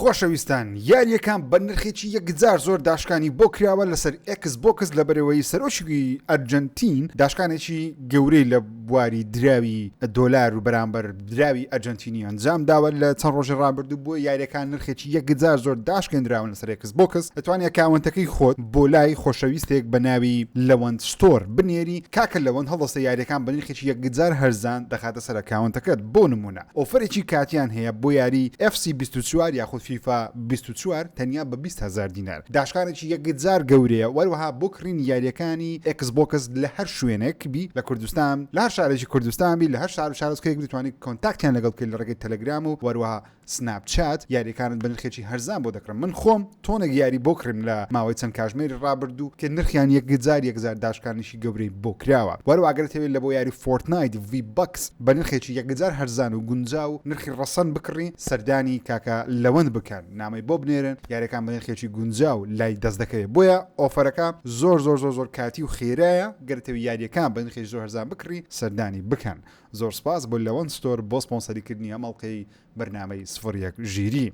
خۆشەویستان یاریەکان بە نرخێکی یەکجار زۆر داشکانی بۆ کراوە لەسەر ئێکس بۆکس لە بەرەوەی سەرۆکی ئەرجەنتین داشکانێکی گەورەی لە بواری دراوی دۆلار و بەرامبەر دراوی ئەرجەنتینی ئەنجام داوە لە چەند ڕۆژی ڕابردوو بۆ یاریەکان نرخێکی یەکجار زۆر داشکێنراون لەسەر ئێکس بۆکس دەتوانانی account ەکەی خۆت بۆ لای خۆشەویستێک بە ناوی لەوەند ستۆر بنێری کاکە لەوەند هەڵدەستە یاریەکان بە نرخێکی یەکجار هەرزان دەخاتە سەر account ەکەت بۆ نمونە offer ێکی کاتیان هەیە بۆ یاری FC 24 یاخود فیفا 24 تەنیا بە 20 هەزار دینار داشکانێکی یەکجار گەورەیە وەروەها بۆ کڕینی یاریەکانی ئێکس بۆکس لە هەر شوێنێک بی لە کوردستان لە هەر شارێکی کوردستان بی لە هەر شار و شارۆچکەیەک بتوانی contact یان لەگەڵ بکەیت لە ڕێگەی تەلەگرام و وەروەها سناپ چات یاریەکانت بە نرخێکی هەرزان بۆ دەکڕم من خۆم تۆنێک یاری بۆ کڕیم لە ماوەی چەند کاژمێری ڕابردوو کە نرخیان یەکجار یەکجار داشکانیشی گەورەی بۆ کراوە وەروە ئەگەر تەوێت لە بۆ یاری فۆرتنایت ڤی بەکس بە نرخێکی یەکجار هەرزان و گونجاو نرخی ڕەسەن بکڕی سەردانی کاکە لەوەند بکەن نامەی بۆ بنێرن یاریەکان بە نرخێکی گونجاو لای دەست دەکەوێت بۆیە offer ەکە زۆر زۆر زۆر زۆر کاتی و خێرایە گەر تەوێت یاریەکان بە نرخێکی زۆر هەرزان بکڕی سەردانی بکەن زۆر سپاس بۆ لەوەند ستۆر بۆ سپۆنسەری کردنی ئەم ئەڵقەی بەرنامەی سفر یەک ژیری.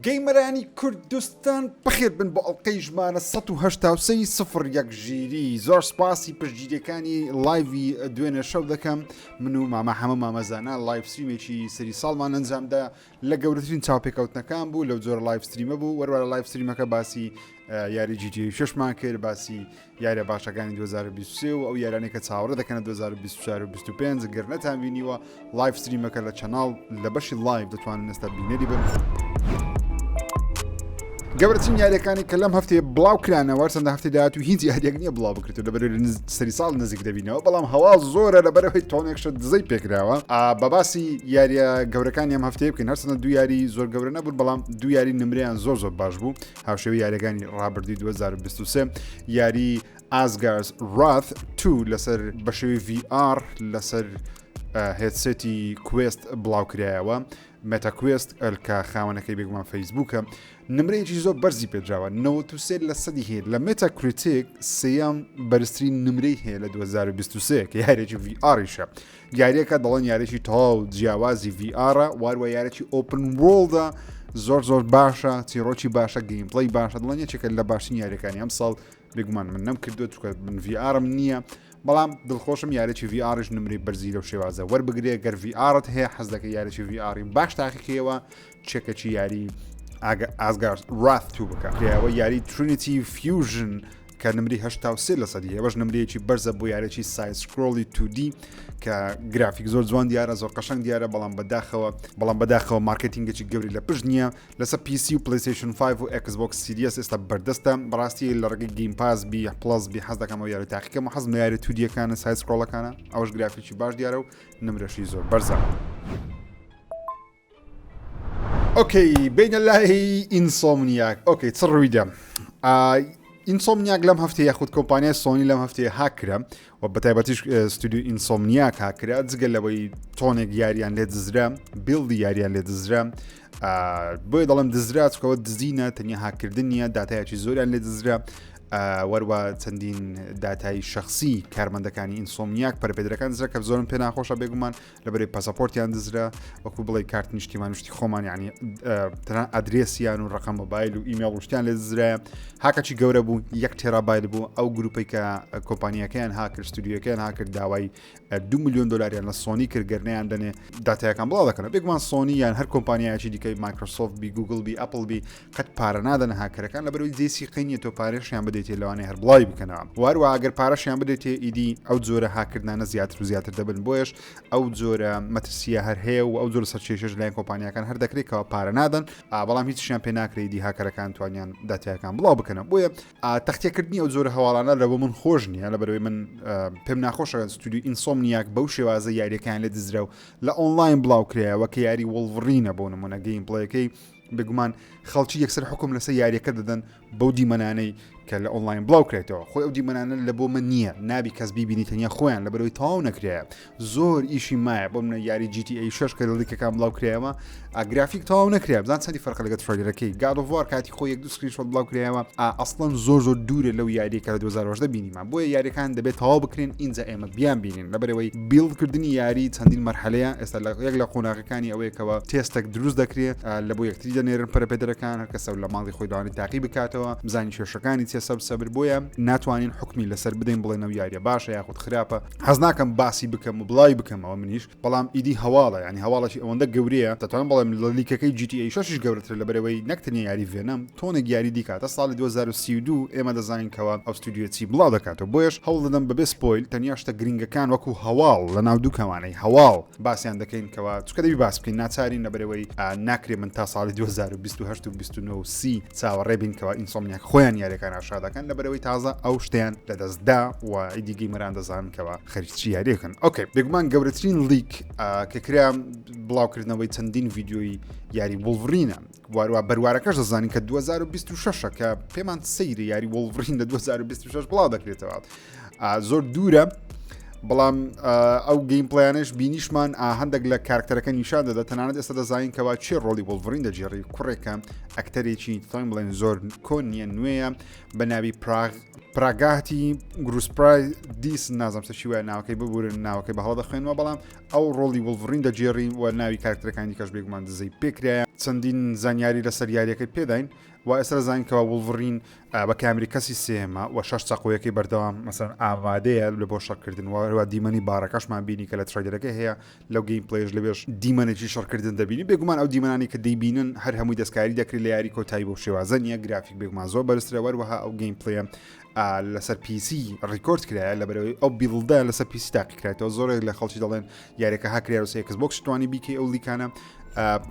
gamer انی کوردستان بەخێر بن بۆ ئەڵقەی ژمارە 183 ی سفر یەک ژیری زۆر سپاسی پشتگیریەکانی live ی دوێنێ شەو دەکەم من و مامە حەمە مامەزانە live stream ێکی سەری ساڵمان ئەنجامدا لە گەورەترین چاوپێکەوتنەکان بوو لەو جۆرە live stream ە بوو وەروە لە live stream ەکە باسی یاری GTA شەشمان کرد باسی یاریە باشەکانی 2023 و ئەو یارانەی کە چاوەڕێ دەکەنە 2024 و 25 گەر نەتان بینیوە live stream ەکە لە channel لە بەشی live دەتوانن ئێستا بینەری بن. گەورەترین یاریەکانی کە لەم هەفتەیە بڵاو کرانەوە چەندە هەفتەی داهاتوو هیچ یاریەک نییە بڵاو بکرێت و لەبەر سەری ساڵ نزیک دەبینەوە بەڵام هەواڵ زۆرە لەبەرەوەی تۆنێک شت دزەی پێکراوە بە باسی یاریە گەورەکانی ئەم هەفتەیە بکەین هەرچەندە دوو یاری زۆر گەورە نەبوون بەڵام دوو یاری نمریان زۆر زۆر باش بوو هاوشێوەی یاریەکانی ڕابردووی 2023 یاری Asgard's Wrath 2 لەسەر بەشێوی VR لەسەر headset ی Quest بڵاوکرایەوە Meta Quest کە خاوەنەکەی بێگومان فەیسبووکە نمرەیەکی زۆر بەرزی پێدراوە 93 لە سەدی هەیە لە Metacritic سێیەم بەرزترین نمرەی هەیە لە 2023 کە یاریێکی VR یشە یاریەکە دەڵێن یاریی تەواو جیاوازی VR ە واروە یاریی open world ە زۆر زۆر باشە چیرۆکی باشە gameplay باشە دڵێن یەکێکە لە باشترین یاریەکانی ئەم ساڵ بێگومان من نەم کردو چکە من VR م نییە بەڵام دڵخۆشم یاریی VR ش نمرەی بەرزی لەو شێوازە وەربگرێ گەر VR ت هەیە حەز دەکە یاریی VR ی باش تاقیکەوە چێکەکی یاری Asgard's Wrath two بکە کرایەوە یاری Trinity Fusion کە نمری 83 لە سەدی ئەوەش نمرەیەکی بەرزە بۆ یارێکی side scroll ی 2D کە گرافیک زۆر جوان دیارە زۆر قەشەنگ دیارە بەڵام بەداخەوە بەڵام بەداخەوە marketing ێکی گەوری لە پشت نییە لەسەر PC و PlayStation 5 و Xbox Series ئێستا بەردەستە بەڕاستی لە ڕێگەی Game Pass بی Plus بی حەز دەکەمەوە یاری تاقیکەم و حەزم لە یاری 2D یەکانە side scroll ەکانە ئەوەش گرافیکی باش دیارە و نمرەشی زۆر بەرزە. okay بینە لای Insomniac okay چ ڕوویدا Insomniac لەم هەفتەیە یاخود کۆمپانیای سۆنی لەم هەفتەیە هاکرا و بەتایبەتیش ستودیو Insomniac هاکرا جگە لەوەی تۆنێک یاریان لێ دزرا build ی یاریان لێ دزرا بۆیە دەڵم دزرا چکەوە دزینە تەنیا هاکردن نییە داتایەکی زۆریان لێ دزرا وەروە چەندین داتای شخصی کارمەندەکانی Insomniac پەرپێدرەکان دزرا کە زۆرم پێ ناخۆشە بێگومان لەبەرەی پاساپۆرتیان دزرا وەکو بڵێ کارت نیشتیمان شتی خۆمان ینی تەنان ئەدرێسیان و ڕقم مۆبایل و ئیمێڵ شتیان لێ دزرایە هاکەچی گەورە بوو یەک تێرابایل بوو ئەو گروپێک کە کۆمپانیەکەیان هاکرد ستودیوەکەیان هاکرد داوای دو میلیۆن دلاریان لە سۆنی کرد گەرنیان دەنێ داتایەکان بڵاو دەکەن بێگومان سۆنی یان هەر کۆمپانیایەکی دیکەی مایکرۆسۆفت بی گوگل بی ئەپل بی قەت پارە نادەن هاکەرەکان لەبەرەوەی جێی سیقەی نیە تۆ پارەشیان بدەیتێ لەوانەیە هەر بڵاوی بکەنەوە واروە ئەگەر پارەشیان بدەیتێ ئیدی ئەو جۆرە هاکردانە زیاتر و زیاتر دەبن بۆیەش ئەو جۆرە مەترسیە هەر هەیە و ئەو جۆرە سەرکێشەش لایەن کۆمپانیاکان هەر دەکرێت کەوا پارە نادەن بەڵام هیچیان پێ ناکرێت ئیدی هاکەرەکان توانیان داتایەکان بڵاو بکەنەوە بۆیە تەختیەکردنی ئەو جۆرە هەواڵانە لە بۆ من خۆش نییە لە بەرەوەی من پێم ناخۆشە ستودیو Insomniac بەو شێوازە یاریەکان لێ دزرا و لە ئۆنلاین بڵاو کرایەوە کە یاری Wolverine ە بۆ نمونە gameplay ەکەی. بێگومان خەڵکی یەکسەر حکوم لەسەر یاریەکە دەدەن بەو دیمەنانەی کە لە ئۆنلاین بڵاو کرێتەوە. خۆی ئەو دیمەنانە لە بۆ من نییە، نابی کەس بیبینی تەنیا خۆیان لەبەرەوەی تەواو نەکرایە. زۆر ئیشی مایە بۆ منە یاری GTA 6 کە لە leak ەکان بڵاو کرایەوە گرافیک تەواو نەکرا بزان چەندی فەرقە لەگەڵ trailer ەکەی God of War کاتی خۆی یەک دوو screenshot بڵاو کرایەوە ئەسڵەن زۆر زۆر دوورە لەو یاریە کە لە 2018 بینیمان بۆیە یاریەکان دەبێت تەواو بکرێن ئینجا ئێمە بیان بینین لەبەرەوەی build کردنی یاری چەندین مەرحەلەیە ئێستا لە یەک لە قۆناغەکانی ئەوەیە کەەوە تێستێک دروست دەکرێت لە بۆ یەکتری دەنێرن پەرەپێدەرەکان هەر کەسە لە ماڵی خۆی داوانی تاقی بکاتەوە بزانین کێشەکانی چیە سەب سەبر بۆیە ناتوانین حکمی لەسەر بدەین بڵێنەوە یاریە باشە یاخود خراپە حەز ناکەم باسی بکەم و بڵاوی بکەمەوە منیش بەڵام ئیدی هەواڵە ینی هەواڵێکی ئەوەندە گەورەیە دەتوانم بڵێم لە leak ەکەی GTA 6 گەورەترە لەبەرەوەی نەک تەنیا یاری ڤێنەم تۆنێک یاری دیکە تا ساڵی 2032 ئێمە دەزانین کەوا ئەو ستودیۆ چی بڵاو دەکاتەوە بۆیەش هەوڵ دەدەم بەبێ spoil تەنیا شتە گرنگەکان وەکو هەواڵ لە ناو دووکەوانەی هەواڵ باسیان دەکەین کەوا چکە دەبی باس بکەین ناچارین لەبەرەوەی ناکرێ من تا ساڵی 2028 و 29 و 30 چاوەڕێ بین کەوا ئینسۆمنیاک خۆیان یاریەکان ئاشکرا دەکەن لەبەرەوەی تازە ئەو شتیان لەدەست دا و ئیدی gamer ان دەزانن کەوا خەریک چی یاریەکەن. Okay بێگومان گەورەترین leak کە کرا بڵاوکردنەوەی چەندین ڤیدیۆی یاری وڵڤرینە واروا بەروارەکەش دەزانین کە 2026 کە پێمان سەیری یاری وڵڤرین لە 2026 بڵاو دەکرێتەوە زۆر دوورە بەڵام ئەو gameplay انەش بینیشمان هەندێک لە کارکتەرەکە نیشان دەدا تەنانەت ئێستا دەزانین کەوا چێ ڕۆڵی وڵڤرین دەگێڕی کوڕێکە ئەکتەرێکی تاین بڵێن زۆر کۆن نییە نوێیە بە ناوی پراغ پراگاتی گروسپرای دیس نازم سەچی وایە ناوەکەی ببورن ناوەکەی بە هەڵە دەخوێنەوە بەڵام ئەو ڕۆڵی وڵڤرین دەگێڕی و ناوی کارکتەرەکانی کەش بێگومان دزەی پێکرایە چەندین زانیاری لەسەر یاریەکەی پێداین و ئێستا دەزانین کەوا وڵڤرین بە کامری کەسی سێمە و شەش چەقۆیەکەی بەردەوام مەسەن ئامادەیە لە بۆ شەڕکردن و هەروە دیمەنی باڕەکەشمان بینی کە لە trailer ەکە هەیە لەو gameplay ش لەوێش دیمەنێکی شەڕکردن دەبینی بێگومان ئەو دیمەنانی کە دەیبینن هەر هەمووی دەستکاری دەکرێت لە یاری کۆتایی بۆ شێوازە نییە گرافیک بێگومان زۆر بەرزترە وەروەها ئەو gameplay ە لەسەر PC record کرایە لەبەرەوەی ئەو build ە لەسەر PC تاقیکرایەوە زۆرێک لە خەڵکی دەڵێن یاریەکە هاکرا لەسەر ئێکس بۆکس توانی بیکەی ئەو leak انە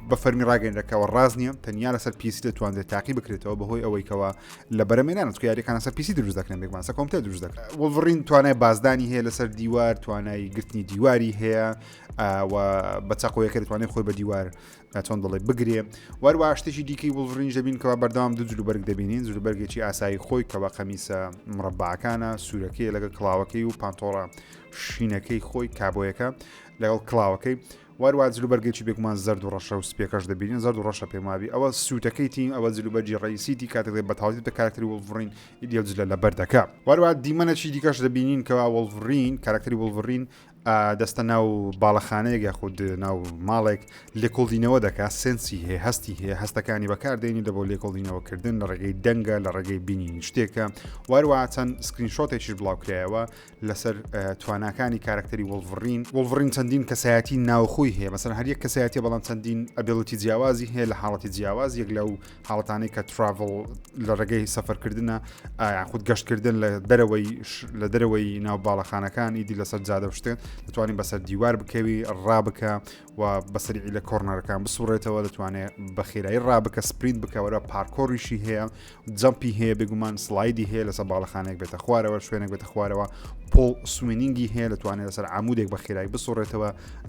بە فەرمی ڕاگەندەکەەوە ڕاست نییە تەنیا لەسەر PC دەتوانرێت تاقی بکرێتەوە بەهۆی ئەوەی کەەوە لە بەرەمێنان چکە یاریەکان لەسەر PC دروست دەکرێن بێگومان سەر کۆمپیوتەر دروست دەکرێن وڵڤرین توانای بازدانی هەیە لەسەر دیوار توانای گرتنی دیواری هەیە و بە چەقۆیەکە دەتوانێت خۆی بە دیوار چۆن دەڵێ بگرێ وەروە شتێکی دیکەی وڵڤرینش دەبین کەوا بەردەوام دوو جلوبەرگ دەبینین جلوبەرگێکی ئاسایی خۆی کەوا قەمیسە مڕەباکانە سوورەکەی لەگەڵ کڵاوەکەی و پانتۆڵە شینەکەی خۆی کابۆیەکە لەگەڵ کڵاوەکەی وەروا جلوبەرگێکی بێگومان زەرد و ڕەشە و سپیەکەش دەبینین زەرد و ڕەشە پێم وابی ئەوە suit ەکەی تیم ئەوە جلوبەرگی ڕئیسیتی کاتێک بە تەواوی بە کارکتەری وڵڤرین ئیدی ئەو جلە لەبەر دەکا وەروا دیمەنێکی دیکەش دەبینین کەوا وڵڤرین کارکتەری وڵڤرین دەستە ناو باڵەخانەیەک یاخود ناو ماڵێک لێکۆڵینەوە دەکا sense ی هەیە هەستی هەیە هەستەکانی بەکاردێنی لە بۆ لێکۆڵینەوەکردن لە ڕێگەی دەنگە لە ڕێگەی بینینی شتێکە وەروە چەند screenshot ێکیش بڵاوکرایەوە لەسەر تواناکانی کارکتەری وڵڤرین وڵڤرین چەندین کەسایەتی ناوخۆی هەیە مەسەر هەر یەک کەسایەتی بەڵام چەندین ability جیاوازی هەیە لە حاڵەتی جیاواز یەک لەو حاڵەتانەی کە travel لە ڕێگەی سەفەرکردنە یاخود گەشتکردن لە دەرەوەی لە دەرەوەی ناو باڵەخانەکان ئیدی لەسەر جادە و شتێن دەتوانین بەسەر دیوار بکەوی ڕابکە و بەسەری لە corner ەکان بسوڕێتەوە دەتوانێت بە خێرایی ڕابکە sprint بکەوەرە parkour یشی هەیە jump ی هەیە بێگومان slide ی هەیە لەسەر باڵەخانێک بێتە خوارەوە شوێنێک بێتە خوارەوە pole swinging ی هەیە دەتوانێت لەسەر عمودێک بە خێرایی بسوڕێتەوە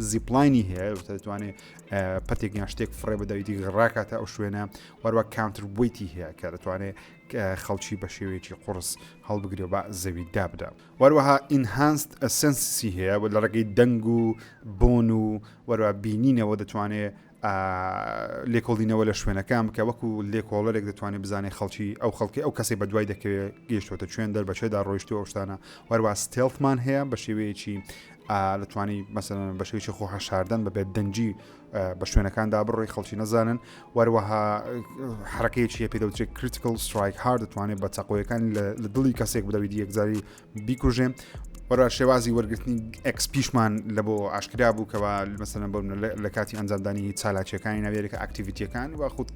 zipline ی هەیە دەتوانێت پەتێک یان شتێک فڕێ بدەویتی ڕاکاتە ئەو شوێنە وەروە counterweight ی هەیە کە دەتوانێت خەڵکی بە شێوەیەکی قوڕس هەڵبگرێ بە زەوی دابدا وەروەها enhanced sense ی هەیە لە ڕێگەی دەنگ و بۆن و وەروە بینینەوە دەتوانێت لێکۆڵینەوە لە شوێنەکان بکە وەکو لێکۆڵەرێک دەتوانێت بزانێت خەڵکی ئەو خەڵکی ئەو کەسی بە دوای دەکەوێت گەیشتوەتە کوێن دەر بەچێدا ڕۆیشتو ئەو شتانە وەروە stealth مان هەیە بە شێوەیەکی دەتوانی مەسەن بە شێوەیەکی خۆ حەشاردان بە بێدەنگی بە شوێنەکاندا بڕۆی خەڵکی نەزانن وەروەها حرەکەیەکی هەیە پێ دەوترێت critical strike hard دەتوانێت بە چەقۆیەکان لە دڵی کەسێک بدەویت یەکجاری بیکوژێ وەرا شێوازی وەرگرتنی XP شمان لە بۆ ئاشکرا بوو کەوا مەسەن بۆ لە کاتی ئەنجامدانی چالاکیەکانی ناوێرەکە activity ەکان و خود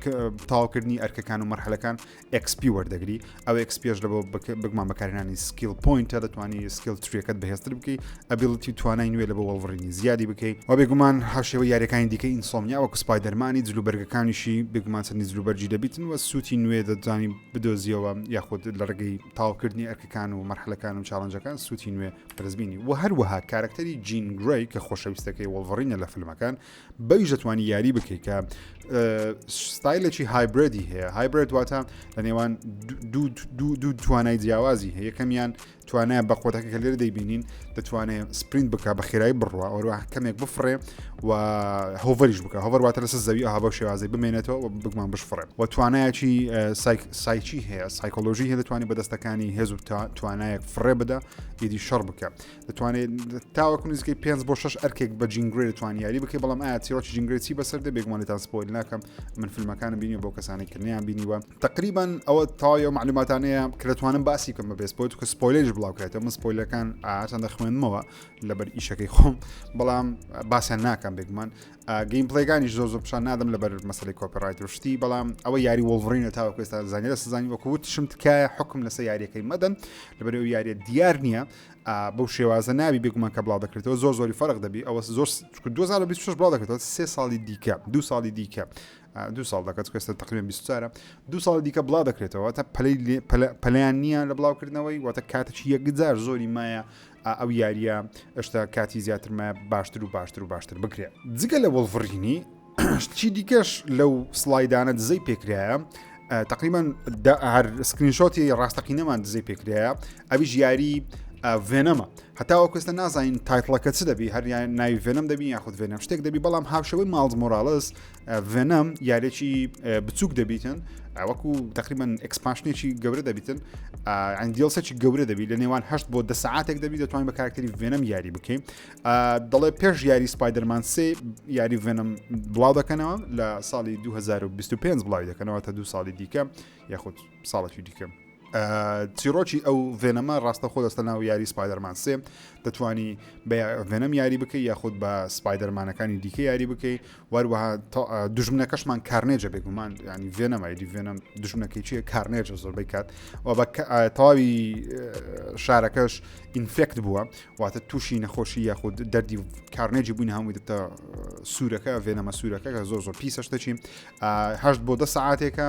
تاوکردنی ئەرکەکان و مەرحەلەکان XP وەردەگری ئەو XP ش لە بۆ بگمان بەکارهێنانی skill point ە دەتوانی skill tree ەکەت بەهێزتر بکەی ability توانای نوێ لە بۆ وەڵڤرینی زیادی بکەی و بێگومان هاوشێوە یاریەکانی دیکەی ئینسۆمنیا وەکو سپایدەرمانی جلوبەرگەکانیشی بێگومان چەندی جلوبەرگی دەبیتن و suit ی نوێ دەتوانی بدۆزیەوە یاخود لە ڕێگەی تاوکردنی ئەرکەکان و مەرحەلەکان و challenge ەکان suit ی نوێ. پرزبینی و هەروەها کارکتەری جین گرەی کە خۆشەویستەکەی وەڵڤڕینە لە فیلمەکان بەویش دەتوانی یاری بکەیت کە ستایلێکی hybrid ی هەیە. Hybrid واتە لە نێوان دوو توانای جیاوازی هەیە. یەکەمیان توانای بە قوتەکە کە لێرە دەیبینین دەتوانێت sprint بکە بە خێرایی بڕوە ئەوروە کەمێک بفڕێ و hover یش بکە. Hover واتە لەسەر زەوی ئەها بەو شێوازی بمێنێتەوە و بگمان بشفڕێ و توانایەکی سایچی هەیە سایکۆلۆژی هەیە دەتوانێت بە دەستەکانی هێز و توانایەک فڕێ بدە ئیدی شەڕ بکە. دەتوانێت تاوەکو نزیکەی 5 بۆ 6 ئەرکێک بە جین گرەی دەتوانانی یاری بکەی. بەڵام ئایا چیرۆکی جین گرەی چی بەسەر دێ؟ بێگومان لێتان spoil ناکەم، من فیلمەکانم بینیوە بۆ کەسانی کە نیان بینیوە. تقریبا ئەوە تەواوی ئەو معلوماتانەیە کە دەتوانم باسی بکەم بە بێ spoil کە spoiler یش بڵاو کرێتەوە. من spoiler ەکان هەرچەندە خوێندمەوە لەبەر ئیشەکەی خۆم بەڵام باسیان ناکەم. بێگومان gameplay ەکانیش زۆر زۆر پیشان نادەم لەبەر مەسەلەی copyright و شتی، بەڵام ئەوە یاری وۆڵڤرینە تاوەکو ئێستا زانیارە سزانی وەکو وتشم تکایە حکم لەسەر یاریەکەی مەدەن لەبەر ئەو یاریە دیار نییە بەو شێوازە ناوی بێگومان کە بڵاو دەکرێتەوە زۆر زۆری فەرق دەبی. ئەوە زۆر 2026 بڵاو دەکرێتەوە، سێ ساڵی دیکە دو ساڵی دیکە دو ساڵ دەکات کەستە تقریبا 24 دو ساڵی دیکە بڵاو دەکرێتەوە تا پەلیان نییە لە بڵاوکردنەوەی، واتە کاتێکی یەکجار زۆری مایە ئەو یاریە ئێشتا کاتی زیاتر مایە باشتر و باشتر و باشتر بکرێت. جگە لە وڵڤڕینی چی دیکەش لەو slide انە دزەی پێکرایە، تقریبا هەر screenshot ی ڕاستەقینەمان دزەی پێکرایە، ئەویش یاری ڤێنەمە. هەتا وەکوستە نازانین title ەکە چ دەبی، هەر ناوی ڤێنەم دەبی یاخود ڤێنەم شتێک دەبی، بەڵام هاوشێوەی ماڵز مۆراڵس ڤێنەم یاریێکی بچووک دەبیتن، وەکو تقریبا expansion ێکی گەورە دەبیتن، DLC ێکی گەورە دەبی لە نێوان هەشت بۆ دە سعاتێک دەبی دەتوانین بە کارکتەری ڤێنەم یاری بکەین. دەڵێ پێش یاری سپایدەرمان سێ یاری ڤێنەم بڵاو دەکەنەوە لە ساڵی 2025 بڵاوی دەکەنەوە تا دوو ساڵی دیکە یاخود ساڵێکی دیکە. چیرۆکی ئەو ڤێنەمە ڕاستەخۆ دەستە ناو یاری سپایدەرمان سێ، دەتوانی بە ڤێنەم یاری بکەی یاخود بە سپایدەرمانەکانی دیکە یاری بکەی. وەروەها دژمنەکەشمان کارنێجە بێگومان، ینی ڤێنەمە ئیدی ڤێنەم دژمنەکەی چییە؟ کارنێجە زۆربەی کات و بە تەواوی شارەکەش infect بووە، واتە تووشی نەخۆشی یاخود دەردی کارنێجی بووین هەمووی دەبتە سوورەکە ڤێنەمە سوورەکە کە زۆر زۆر پیسە شتەچی. هەشت بۆ دە سعاتێکە،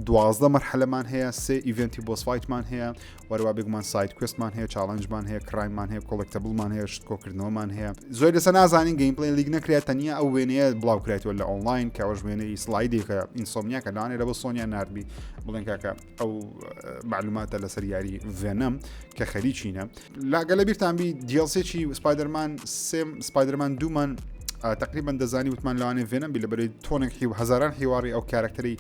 12 مەرحەلەمان هەیە، سێ event ی boss fight مان هەیە، وەروا بێگومان side quest مان هەیە، challenge مان هەیە، crime مان هەیە، collectible مان هەیە، شت کۆکردنەوەمان هەیە. زۆر لەسەر نازانین gameplay leak نەکرێت، تەنیا ئەو وێنەیە بڵاو کرایتەوە لە ئۆنلاین کە ئەوەش وێنەی slide ێکە ئینسۆمنیاکە لەوانەیە لە بۆ سۆنیا ناردبی بڵێن کاکە ئەو معلوماتە لەسەر یاری ڤێنەم کە خەریکینە. لاگە لە بیرتان بی DLC ێکی سپایدەرمان سێم سپایدەرمان دوومان تقریبا دەزانی وتمان لەوانێ ڤێنەم بی لە بەرەی تۆنێک هی و هەزاران حیواری ئەو کارکتەری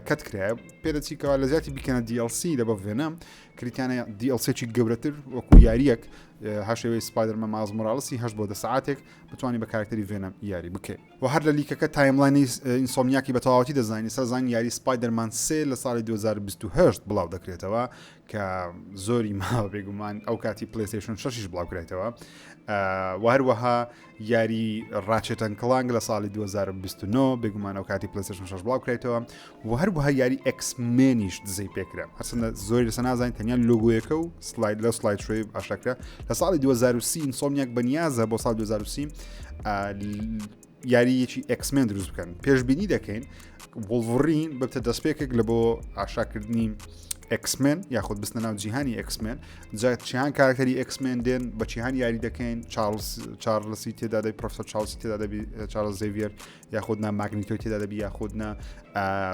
کەت کرایە پێدەچی کەوا لە زیاتی بیکەنە DLC لە بە ڤێنەم کریتیانە DLC ێکی گەورەتر وەکو یاریەک هاشێوەی سپایدەرمان ماڵز مۆراڵسی هەشت بۆ دە سعاتێک بتوانانی بە کارکتەری ڤێنەم یاری بکەیت. و هەر لە leak ەکە timeline ی ئینسۆمنیاکی بە تەواوەتی دەزانین سەرزان یاری سپایدەرمان سێ لە ساڵی 2028 بڵاو دەکرێتەوە کە زۆری ماوە بێگومان ئەو کاتی پلیستشن شەشیش بڵاو کرێتەوە. و هەروەها یاری ڕاچێتەن کلانگ لە ساڵی 2029 بێگومان ئەو کاتی پلیستشن 6 بڵاو کرێتەوە و هەروەها یاری ئەکسمێنیش دزەی پێکرا، هەرچەندە زۆری لەسەر نازانین تەنیا لۆگۆیەکە و slide لە slide show ی ئاشکرا لە ساڵی 2030 ئینسۆمنیاک بەنیازە بۆ ساڵ 2030 یارییەکی ئەکسمێن دروست بکەن. پێشبینی دەکەین وڵڤڕین ببتە دەستپێکێک لە بۆ ئاشاکردنی ئەکسمێن یاخود بستە ناو جیهانی ئەکسمێن. جا چیان کارکتەری ئەکسمێن دێن بە چیهان یاری دەکەین، چارلز چارلسی تێدا دەبی، پرۆفسەر چارلسی تێدا دەبی، چارلز زێڤیەر یاخود نا ماگنیتۆی تێدا دەبی یاخود نا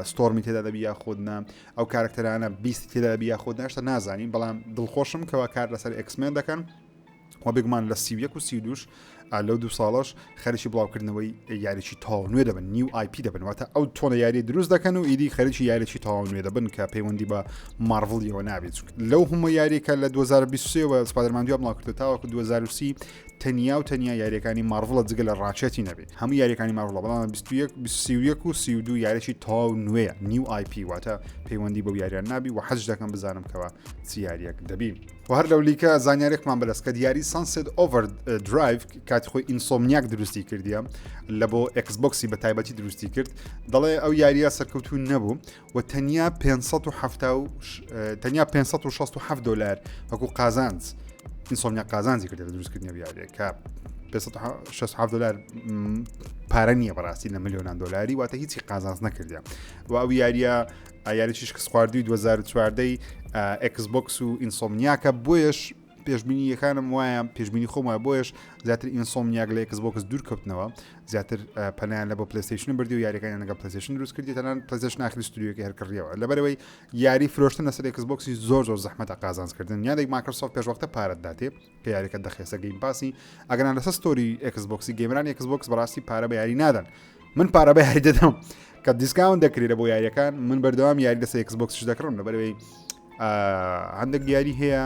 ستۆرمی تێدا دەبی یاخود نا ئەو کارکتەرانە بیستی تێدا دەبی یاخود ناشتا نازانین. بەڵام دڵخۆشم کەوا کار لەسەر ئەکسمێن دەکەن و بێگومان لە 31 و 32 لەو دوو ساڵەش خەریکی بڵاوکردنەوەی یاریی تەواو نوێ دەبن، new IP دەبن، واتە ئەو تۆنە یاری دروست دەکەن و ئیدی خەریکی یاریی تەواو نوێ دەبن کە پەیوەندی بە مارڤڵیەوە نابێت. لەو هەموو یاریکە لە 2023 وە سپایدەرمان دویا بڵاو کردو تاوەکو 2030 تەنیا و تەنیا یاریەکانی مارڤڵە جگە لە ڕاچێتی نەبێت هەموو یاریەکانی مارڤڵە، بەڵام 21 31 و 32 یاریی تەواو نوێیە new IP، واتە پەیوەندی بەو یاریان نابی و حەز دەکەم بزانم کەوا چی یاریەک دەبی. و هەر لەو leak ە زانیارێکمان بەدەست کە دیاری سانسێت ئۆڤەر درایڤ کاتی خۆی ئینسۆمنیاک دروستی کردیە لە بۆ ئەکسبۆکسی بە تایبەتی دروستی کرد، دەڵێ ئەو یاریە سەرکەوتو نەبوو و تەنیا 570 تەنیا 567 دلار وەکو قازانج ئینسۆمنیا قازانجی کرد لە دروستکردنی ئەو یاریە کە 567 دلار پارە نییە بەڕاستی لە ملیۆنان دلاری، واتە هیچی قازانج نەکردە و ئەو یاریە یاریی شکست خواردوی 2014 ئەکسبۆکس و ئینسۆمنیاکە بۆیەش. پێشبینیەکانم وایە پێشبینی خۆم وایە بۆیش زیاتر Insomniac لە Xbox دوور کەوتنەوە زیاتر پەنایان لە بۆ PlayStation بردی و یاریەکانیان لەگەڵ PlayStation دروست کردی تەنان PlayStation ئاخری ستودیۆکە هەر کڕیەوە لەبەرەوەی یاری فرۆشتن لەسەر Xbox ی زۆر زۆر زەحمەتە قازانجکردن یانێک Microsoft پێشوەختە پارەت داتێ کە یاریەکە دەخێسە Game Pass ی ئەگەران لەسەر store ی Xbox ی gamer انی Xbox بەڕاستی پارە بە یاری نادەن من پارە بە یاری دەدەم کە discount دەکرێت بۆ یاریەکان من بەردەوام یاری لەسەر Xbox ش دەکڕم لەبەرەوەی هەندێک یاری هەیە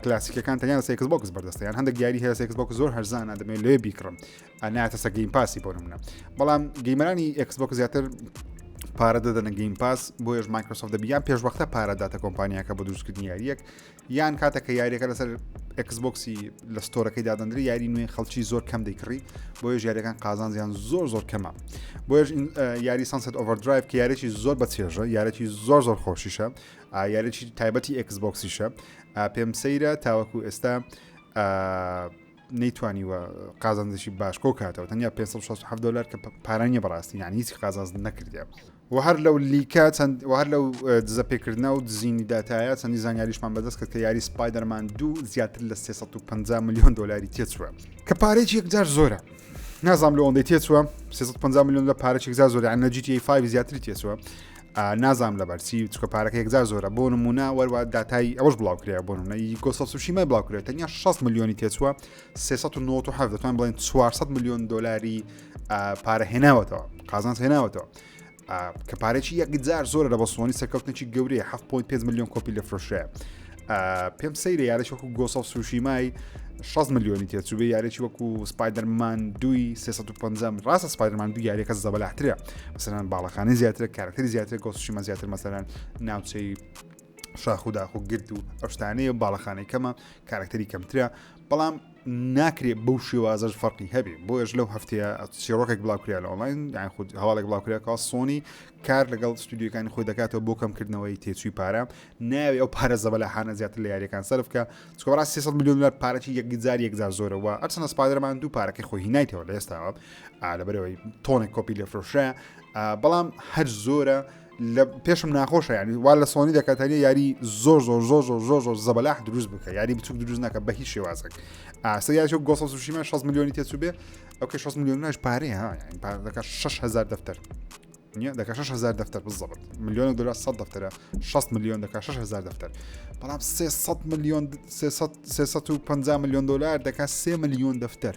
کلاسیکەکان تەنیا لەسەر Xbox بەردەستە یان هەندێک یاری هەیە Xbox زۆر هەرزانە دەمێت لێ بیکڕم ناتە سە Game Pass ی بۆ نمونە بەڵام gamer انی Xbox زیاتر پارە دەدەنە Game Pass بۆیش Microsoft دەبیان پێشوەختە پارە داتە کۆمپانیاکە بۆ دروستکردنی یاریەک یان کاتێک کە یاریەکە لەسەر Xbox ی لە store ەکەی دادەندری یاری نوێ خەڵکی زۆر کەم دەیکڕی بۆیش یاریەکان قازانجیان زۆر زۆر کەمە بۆیش یاری Sunset Overdrive کە یاریی زۆر بە چێژە یارێکی زۆر زۆر خۆشیشە یاریی تایبەتی Xbox یشە پێم سەیرە تاوەکو ئێستا نەیتوانیوە قازانجێکی باش کۆ کاتەوە تەنیا 567 دلار کە پارانیە بەڕاستی یعنی هیچ قازانج نەکردە و هەر لەو leak ە چەند و هەر لەو دزە پێکردنە و دزینی داتایە چەندی زانیاریشمان بەدەست کرد کە یاری Spider-Man دوو زیاتر لە 350 میلیۆن دلاری تێچووە کە پارێکی یەکجار زۆرە نازانم لە ئەوەندەی تێچووە 350 میلیۆن لە پارێکی یەکجار زۆرە یان لە GTA 5 زیاتری تێچووە نازانم لەبەرچی چکە پارەکە یەکجار زۆرە بۆ نمونە وەروە داتای ئەوەش بڵاو کرا بۆ نمونە ی Ghost of Tsushima ی بڵاو کرێت تەنیا 60 میلیۆنی تێچووە 397 دەتوان بڵێن 400 میلیۆن دلاری پارە هێناوەتەوە قازانج هێناوەتەوە کە پارێکی یەکجار زۆرە لە بە سۆنی سەرکەوتنێکی گەورەیە 7.5 میلیۆن کۆپی لە فرۆشرایە پێم سەیرە یارێکی وەکو Ghost of Tsushima ی 60 میلیۆنی تێچوو بێ یارێکی وەکو Spider-Man دوی 350 ڕاستە Spider-Man دوو یاریەکە زەبەلاحترە مەسەلەن باڵەخانەی زیاترە کارکتەری زیاتر Ghost of Tsushima زیاتر مەسەلەن ناوچەی شاخ و داخ و گرد و ئەو شتانەیە باڵەخانەی کەمە کارکتەری کەمترە بەڵام ناکرێت بەو شێوازەش فەرقی هەبێ بۆیەش لەو هەفتەیە چیرۆکێک بڵاو کرا لە ئۆنلاین یان خود هەواڵێک بڵاو کرا سۆنی کار لەگەڵ ستودیۆکانی خۆی دەکاتەوە بۆ کەمکردنەوەی تێچووی پارە ناوی ئەو پارە زەبەلاحانە زیاتر لە یاریەکان سەرف بکە چونکە بەڕاست 300 میلیۆن دلار پارەی یەکجار یەکجار زۆرە و ئەرچەنە Spider-Man دوو پارەکەی خۆی هینایتەوە لە ئێستاوە لەبەرەوەی تۆنێک کۆپی لێ فرۆشرا بەڵام هەر زۆرە لە پێشم ناخۆشە ینی وا لە سۆنی دەکات تەنیا یاری زۆر زۆر زۆر زۆر زۆر زۆر زەبەلاح دروست بکە یاری بچوک دروست ناکە بە هیچ شێوازێک ئاسە یاری Ghost of Tsushima 6 میلیۆنی تێچوو بێ ئەو کە 6 میلیۆن ناش پارەیە ها یعنی پارە دەکات 6000 دەفتەر نییە دەکات 6000 دەفتەر بالضبط ملیۆن دلار 100 دەفتەرە 60 میلیۆن دەکات 6000 دەفتەر بەڵام 300 میلیۆن 350 میلیۆن دلار دەکات 3 میلیۆن دەفتەر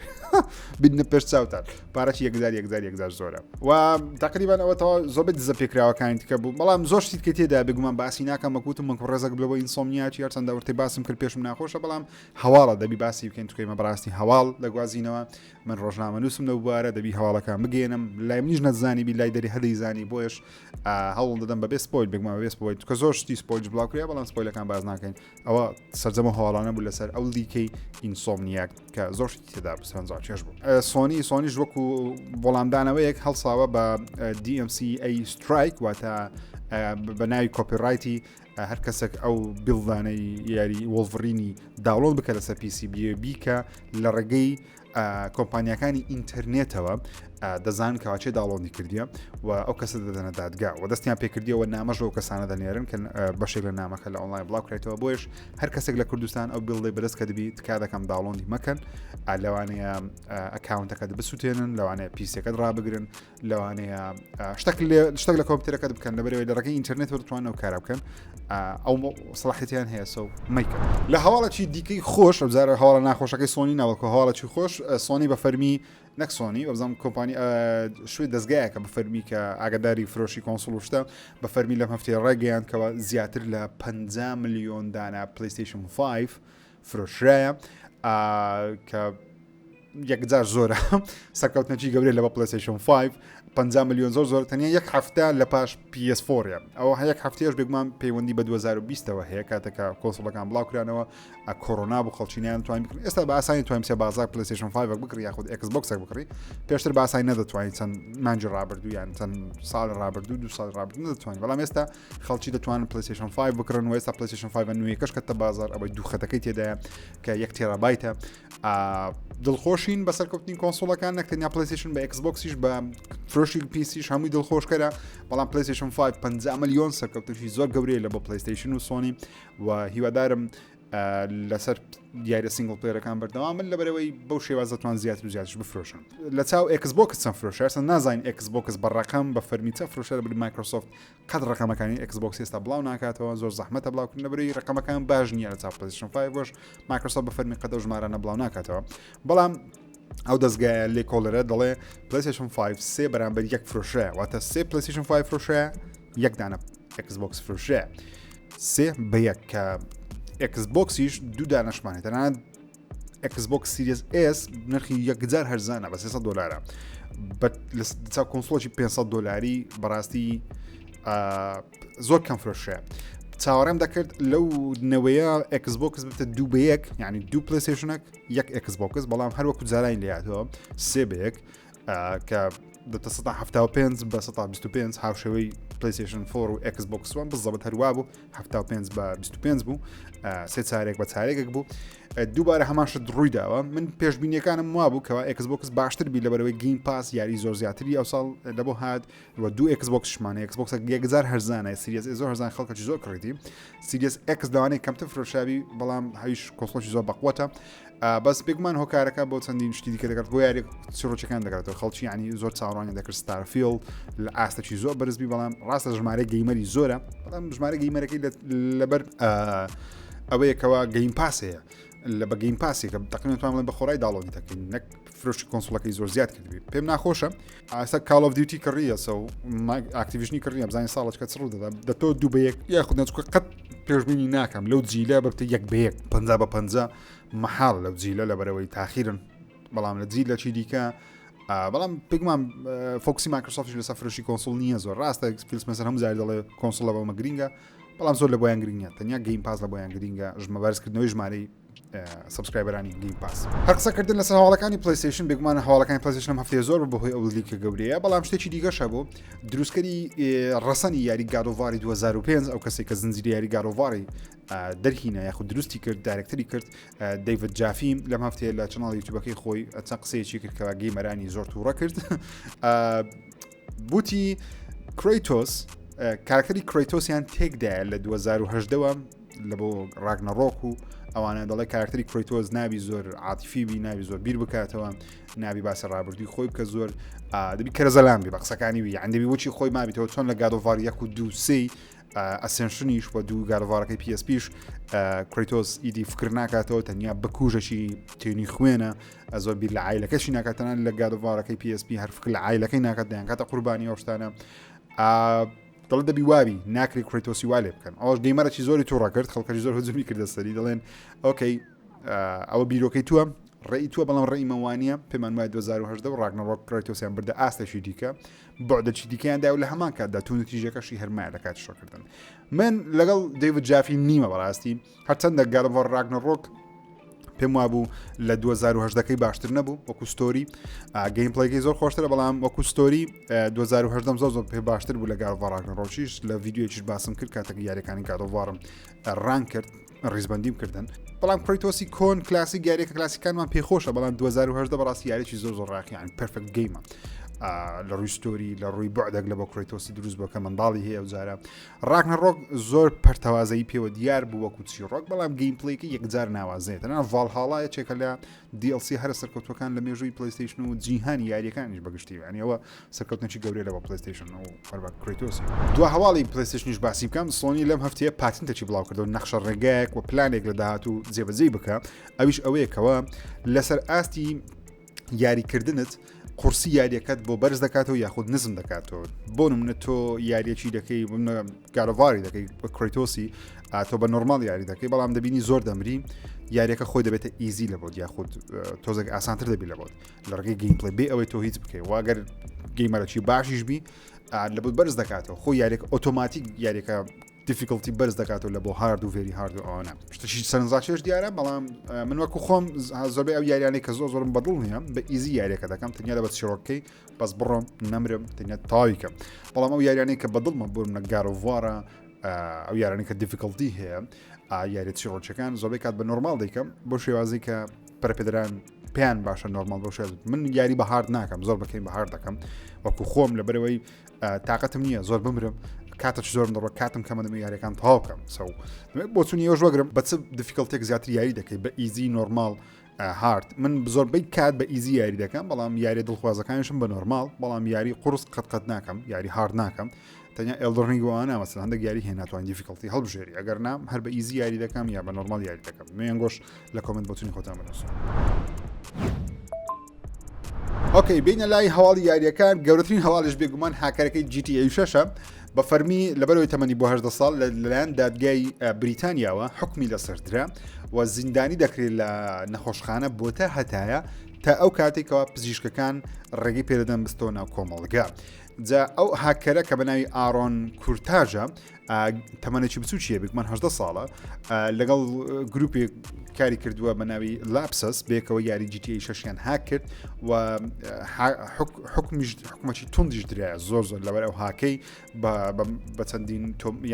بدنە پێش چاوتان پارەی یەکجار یەکجار یەکجار زۆرە و تقریبان ئەوە تەوا زۆربەی دزە پێکراوەکانی دیکە بوو بەڵام زۆر شتی کە تێدا بێگومان باسی ناکەم وەکوتم من ڕێزەک بلەوە Insomniac ی هەرچەندە ورتەی باسم کرد پێشم ناخۆشە بەڵام هەواڵە دەبی باسی بکەین تکەیمە بەڕاستی هەواڵ دەگوازینەوە من ڕۆژنامە نووسم لەو بوارە دەبی هەواڵەکان بگەێنم لای منیش نەزانی بی لای دەری هەدەی زانی بۆیش هەوڵ دەدەم بەبێ spoil بێگومان بەبێ spoil کە زۆر شتی spoil بڵاو کرا بەڵام spoil ەکان باز ناکەین ئەوە سەرجەمە هەواڵانە بوو لەسەر ئەو leak ەی Insomniac کە زۆر شتی تێدا بوو سەرنجڕاکێش بوو سۆنی سۆنیش وەکو وەڵامدانەوەیەک هەڵساوە بە DMCA strike واتە بە ناوی copyright ی هەر کەسێک ئەو build انەی یاری Wolverine ی download بکە لەسەر PC بیکە لە ڕێگەی کۆمپانیاکانی ئینتەرنێتەوە دەزان کەوا چێ download ی کردیە و ئەو کەسە دەدەنە دادگا و دەستیان پێکردیەوە نامەش ئەو کەسانە دەنێرن کە بەشێک لە نامەکە لە ئۆنلاین بڵاو کرێتەوە بۆیش هەر کەسێک لە کوردستان ئەو build ەی بەدەست کە دەبی تکا دەکەم download ی مەکەن لەوانەیە account ەکەت بسووتێنن لەوانەیە PC ەکەت ڕابگرن لەوانەیە شتێک شتێک لە کۆمپیوتەرەکەت بکەن لەبەرەوەی لە ڕێگەی ئینتەرنێت دەتوانن ئەو کارە بکەن ئەو سەڵاحیەتیان هەیە so مەیکە لە هەواڵێکی دیکەی خۆش ئەبزارە هەواڵە ناخۆشەکەی سۆنی ناوەکو هەواڵێکی خۆش سۆنی بە فەرمی نەک سۆنی وەبزانم کۆمپانی شوێ دەستگایەکە بە فەرمی کە ئاگاداری فرۆشی console و شتە بە فەرمی لەم هەفتەیە ڕایگەیاند کەەوە زیاتر لە 50 میلیۆن دانە PlayStation 5 فرۆشرایە کە یەکجار زۆرە سەرکەوتنێکی گەورەی لە بە PlayStation 5 50 میلیۆن زۆر زۆر تەنیا یەک هەفتە لە پاش PS4 ئەوە یەک هەفتەیەش بێگومان پەیوەندی بە 2020ەوە هەیە کاتێکە console ەکان بڵاو کرانەوە کۆرۆنا بوو خەڵچینیان توانین بکڕن ئێستا بە ئاسانی توانین بچێ بازار PlayStation 5 بکڕی یاخود Xbox ێک بکڕی پێشتر بە ئاسانی نەدەتوانین چەند مانگی ڕابردوو یان چەند ساڵ ڕابردوو دو ساڵ ڕابردوو نەدەتوانین بەڵام ئێستا خەڵکی دەتوانن PlayStation 5 بکڕن و ئێستا PlayStation 5 نوێیەکەش کەتە بازار ئەوەی دوو خەتەکەی تێدایە کە یەک terabyte ە دڵخۆشین بە سەرکەوتنی console ەکان نەک تەنیا PlayStation بە Xbox یش بە فرۆشی PC ش هەمووی دڵخۆشکەرە بەڵام PlayStation 5 50 ملیۆن سەرکەوتنی زۆر گەورەیە لە بۆ PlayStation و سۆنی و هیوادارم. لەسەر یاریە single player ەکان بەردەوام من لەبەرەوەی بەو شێواز دەتوان زیاتر و زیاتر بفرۆشن لە چاو ئێکس بۆکس چەند فرۆشە نازانین ئێکس بۆکس بە ڕقم بە فەرمی چە فرۆشە بری مایکرۆسۆفت قەت ڕقەمەکانی ئێکس بۆکس ئێستا بڵاو ناکاتەوە زۆر زەحمەتە بڵاوکردن لەبەرەی ڕقەمەکان باش نییە لە چاو پلەیستەیشن 5 بۆش مایکرۆسۆفت بە فەرمی قەدە ژمارانە بڵاو ناکاتەوە بەڵام ئەو دەستگایە لێکۆڵەرە دەڵێ پلەیستەیشن 5 سێ بەرامبەر یەک فرۆشەیە واتە سێ پلەیستەیشن 5 فرۆشەیە یەک دانە ئێکس بۆکس فرۆشەیە سێ بە یەک کە ئێکس بۆکسیش دوو دانەشمانێت تەنانەت ئێکس بۆکس سیریس ئێس نرخی یەکجار هەرزانە بە 300 دلارە لە console ێکی 500 دلاری بەڕاستی زۆر کەم فرۆشەیە چاوەڕێم دەکرد لەو نەوەیە ئێکس بۆکس بتە دوو بە یەک یعنی دوو پلەیستەیشنێک یەک ئێکس بۆکس بەڵام هەروەکو جارانی لاتەوە سێ بە یەک کە دەتە 75 بە 125 هاوشێوەی پلیسیشن 4 و ئێکس بۆکس وان بزەبت هەروە بوو 75 بە 25 بوو سێ چارێک بە چارێکێک بوو دووبارە هەمان شت ڕووی داوە من پێشبینیەکانم وا بوو کەوا ئێکس بۆکس باشتر بی لەبەرەوەی گیم پاس یاری زۆر زیاتری ئەو ساڵ لە بۆ هات و دوو ئێکس بۆکسشمانە ئێکس بۆکس یەکجار هەرزانە سیریس زۆر هەرزان خەڵکەکی زۆر کڕیتی سیریس ئێکس لەوانەیە کەمتر فرۆشاوی بەڵام هەیش console ێکی زۆر بەقوەتە بەس بێگومان هۆکارەکە بۆ چەندین شتی دیکە دەگەڕێت بۆ یاری چیڕۆکەکان دەگەڕێتەوە خەڵکی ینی زۆر چاوەڕوانی دەکرد ستارفیڵد لە ئاستێکی زۆر بەرزبی بەڵام ڕاستە ژمارە gamer ی زۆرە بەڵام ژمارە gamer ەکەی لەبەر ئەوەیەکەوە گەیم پاس هەیە لە بە گەیم پاسێکە تقریبا توان بە خۆڕای download ی دەکەین نەک فرۆشی console ەکەی زۆر زیاد کردبی پێم ناخۆشە ئاستا کاڵ ئۆف دیوتی کڕیەسە و ئاکتیڤژنی کڕیە بزانین ساڵەکە چ ڕوو دەدا دەتۆ دوو بە یەک یاخود نەچکە قەت پێشبینی ناکەم لەو جیلە ببتە یەک بە یەک پ بە پ مەحاڵ لەو جیلە لەبەرەوەی تاخیرن بەڵام لە جیل لە چی دیکە بەڵام پێگومان focus ی مایکرۆسۆفت لەسەر فرۆشی console نییە زۆر ڕاستە فیل سپێنسەر هەموو جاری دەڵێ console لە بۆمە گرینگە بەڵام زۆر لە بۆیان گرنگە تەنیا گەیم پاس لە بۆیان گرینگە ژمە بەرزکردنەوەی ژمارەی subscriber انی گەیم پاس. هەر قسەکردن لەسەر هەواڵەکانی پلەیستەیشن بێگومان هەواڵەکانی پلەیستەیشن ئەم هەفتەیە زۆر بوو بەهۆی ئەو leak ە گەورەیە بەڵام شتێکی دیکەش هەبوو دروستکەری ڕەسەنی یاری گاد ئۆف واری 2005 ئەو کەسێک کە زنجیرە یاری گاد ئۆف واری دەرهینا یاخود دروستی کرد director ی کرد دەیڤد جافی لەم هەفتەیە لە channel یوتیوبەکەی خۆی چەند قسەیەکی کرد کەوا gamer انی زۆر تووڕە کرد بوتی کرەیتۆس کارکتەری کرەیتۆسیان تێکدایە لە 2010ەوە لە بۆ ڕاگنەڕۆک و ئەوانە دەڵێ کارکتەری کرەیتۆس نابی زۆر عاتیفی بی نابی زۆر بیر بکاتەوە نابی باسی ڕابردووی خۆی بکە زۆر دەبی کەرەزەلام بی بە قسەکانی وی یان دەبی وچی خۆی مابیتەوە چۆن لە گاد ئۆف وار یەک و دوو سێی ئەسێنشنیش و دوو گاد ئۆف وارەکەی PSP ش کرەیتۆس ئیدی فکر ناکاتەوە تەنیا بکوژەکی تێنی خوێنە زۆر بیر لە عیلەکەشی ناکاتەنان لە گاد ئۆف وارەکەی PSP هەر فکر لە عیلەکەی ناکات دەیانکاتە قوربانی ئەو شتانە دەڵێ دەبی وابی ناکری کرەیتۆسی وا لێ بکەن ئەوش gamer ەکی زۆری تووڕە کرد خەڵکەی زۆر هجومی کردە سەری دەڵێن okay ئەوە بیرۆکەی تووە ڕێی تووە بەڵام ڕێی مەوانە پێمان وای 2010 و ڕاگنەڕۆک کرەیتۆسیان بردە ئاستێکی دیکە بەعدەکی دیکەیان دا و لە هەمان کاتدا توندوتیژەکەشی هەرمایە لە کاتی شەڕکردن من لەگەڵ دەیڤد جافی نیمە بەڕاستی هەرچەندە گاد ئۆف وار ڕاگنەڕۆک پێم وابوو لە 2010ەکەی باشتر نەبوو وەکو story gameplay ەکەی زۆر خۆشترە بەڵام وەکو story 2010 زۆر زۆر پێ باشتر بوو لە گاد ئۆف وار ڕاگنەڕۆکیش لە ڤیدیۆیش باسم کرد کاتێک یاریەکانی گاد ئۆف وارم rank کرد ڕیزبندیم کردن بەڵام کرەیتۆسی کۆن کلاسی یاریەکە کلاسیکانمان پێخۆشە بەڵام 2010 بەڕاستی یاریی زۆر زۆر ڕاقیان perfect game ە لە ڕووی story لە ڕووی بەعدێک لە بۆ کرەیتۆسی دروست بۆ کە منداڵی هەیە و جارە ڕاگنەڕۆک زۆر پەرتەوازەیی پێوە دیار بوو وەکو چیڕۆک بەڵام gameplay ەکەی یەکجار ناوازەیە تەنانەت ڤاڵهاڵا یەکێکە لە DLC هەرە سەرکەوتوەکان لە مێژووی پلەیستەیشن و جیهانی یاریەکانیش بەگشتی یعنی ئەوە سەرکەوتنێکی گەورەیە لە بۆ پلەیستەیشن و هەر بە کرەیتۆسی دوا هەواڵی پلەیستەیشنیش باسی بکەم سۆنی لەم هەفتەیە patent ێکی بڵاو کردەوە نەخشە ڕێگایەک و پلانێک لە داهاتوو جێبەجێی بکە ئەویش ئەوەیە کەوە لەسەر ئاستی یاریکردنت قورسی یاریەکەت بۆ بەرز دەکاتەوە یاخود نزم دەکاتەوە بۆ نمونە تۆ یاریەکی دەکەی بنە گاد ئۆف واری دەکەی بە کرەیتۆسی تۆ بە normal یاری دەکەی بەڵام دەبینی زۆر دەمری یاریەکە خۆی دەبێتە easy لە بۆت یاخود تۆزێک ئاسانتر دەبی لە بۆت لە ڕێگەی gameplay بێ ئەوەی تۆ هیچ بکەی واگەر gamer ەکی باشیش بی لە بۆت بەرز دەکاتەوە خۆ یاریەکە ئۆتۆماتیک یاریەکە difficulty بەرز دەکاتەوە لە بۆ hard و very hard و ئەوانە شتەشی سەرنجڕاکێش دیارە بەڵام من وەکو خۆم زۆربەی ئەو یاریانەی کە زۆر زۆرم بەدڵ نییە بە easy یاریەکە دەکەم تەنیا لە بە چیرۆکەکەی بەس بڕۆم نەمرم تەنیا تاوی کەم بەڵام ئەو یاریانەی کە بەدڵمە بۆ منە گاد ئۆف وارە ئەو یارانەی کە difficulty هەیە یاری چیرۆکەکان زۆربەی کات بە normal دەیکەم بۆ شێوازی کە پەرپێدران پێیان باشە normal بۆ شێواز من یاری بە hard ناکەم زۆر بەکەین بە hard دەکەم وەکو خۆم لە بەرەوەی تااقەتم نییە زۆر بمرم. کاتە زۆرم دەڕۆ کاتم کەمە دەمە یاریەکان تەواو بکەم so بۆچونی ئێوەش وەگرم بە چ difficulty ێک زیاتر یاری دەکەی بە easy normal hard من زۆربەی کات بە easy یاری دەکەم بەڵام یاری دڵخوازەکانیشم بە normal بەڵام یاری قرس قەت قەت ناکەم یاری hard ناکەم تەنیا Elden Ring وانە مەسەن هەندێک یاری هەیە ناتوانین difficulty هەڵبژێری ئەگەر نام هەر بە easy یاری دەکەم یا بە normal یاری دەکەم مێنگۆش لە comment بۆچونی خۆتان بنووسن. okay بینە لای هەواڵی یاریەکان گەورەترین هەواڵش بێگومان هاکەرەکەی GTA شەشە بە فەرمی لەبەرەوەی تەمەنی بۆ هەدە ساڵ لەلایەن دادگای بریتانیاوە حکمی لەسەردرا و زیندانی دەکرێت لە نەخۆشخانە بۆ تا هەتایە تا ئەو کاتێکەوە پزیشکەکان ڕێگەی پێدەدەن بستەوە ناو کۆمەڵگە جا ئەو هاکەرە کە بە ناوی ئارۆن کورتاژە تەمەنێکی بچووکیە بێگومان هەدە ساڵە لەگەڵ گروپێک کاری کردووە بە ناوی لاپسس بێکەوە یاری GTA شەشیان هاک کرد و حکمیش حکومەتی توندیش درایە زۆر زۆر لەبەر ئەو هاکەی بە چەندین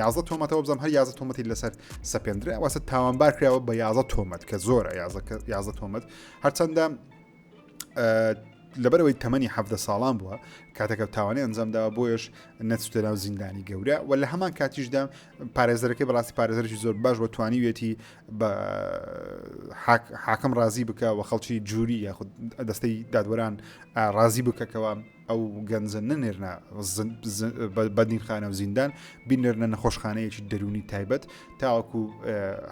یازە تۆمەتەوە بزانم هەر یازە تۆمەتی لەسەر سەپێندرا واسە تاوانبار کراوە بە یازە تۆمەت کە زۆرە یازە تۆمەت هەرچەندە لەبەرەوەی تەمەنی حەڤدە ساڵان بووە کاتێکە تاوانی ئەنجامداوە بۆیش نەچوتە ناو زیندانی گەورە و لە هەمان کاتیشدا پارێزەرەکەی بەڕاستی پارێزەرێکی زۆر باش بە توانیوێتی بە حاکم ڕازی بکە و خەڵکی jury یاخود دەستەی دادوەران ڕازی بکەکەوە ئەو گەنجە نەنێرنە بەندینخانە و زیندان بینێرنە نەخۆشخانەیەکی دەرونی تایبەت تاوەکو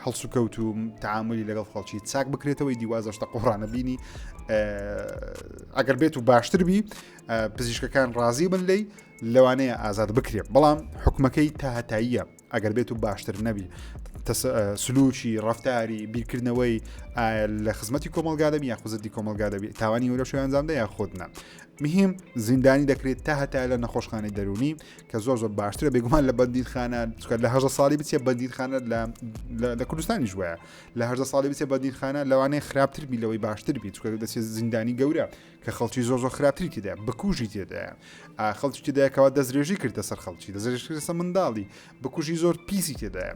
هەڵسوکەوت و تعاملی لەگەڵ خەڵکی چاک بکرێتەوەی دیوازەشتە قۆڕانە بینی ئەگەر بێت و باشتر بی پزیشکەکان ڕازی بن لی لەوانەیە ئازاد بکرێت بەڵام حکومەکەی تا هەتاییە ئەگەر بێت و باشتر نەبی سلوکی ڕفتاری بیرکردنەوەی لە خزمەتی کۆمەلگا دەبی یاخود زدی کۆمەلگا دەبی تاوانی وەرە شوێن ئەنجامدا یاخود نا مهم زیندانی دەکرێت تا هەتا لە نەخۆشخانەی دەرونی کە زۆر زۆر باشترە بێگومان لە بەندیخانە چکە لە هەژە ساڵی بچێ بەندیخانە لە کوردستانیش وایە لە هەژە ساڵی بچێ بەندیخانە لەوانەیە خراپتر بی لەوەی باشتر بی چکە دەچێت زیندانی گەورە کە خەڵکی زۆر زۆر خراپتری تێدا بکوژی تێدایە خەڵکی تێدایە کەوا دەستدرێژی کردە سەر خەڵکی دەستدرێژی کردە سەر منداڵی بکوژی زۆر پیسی تێدایە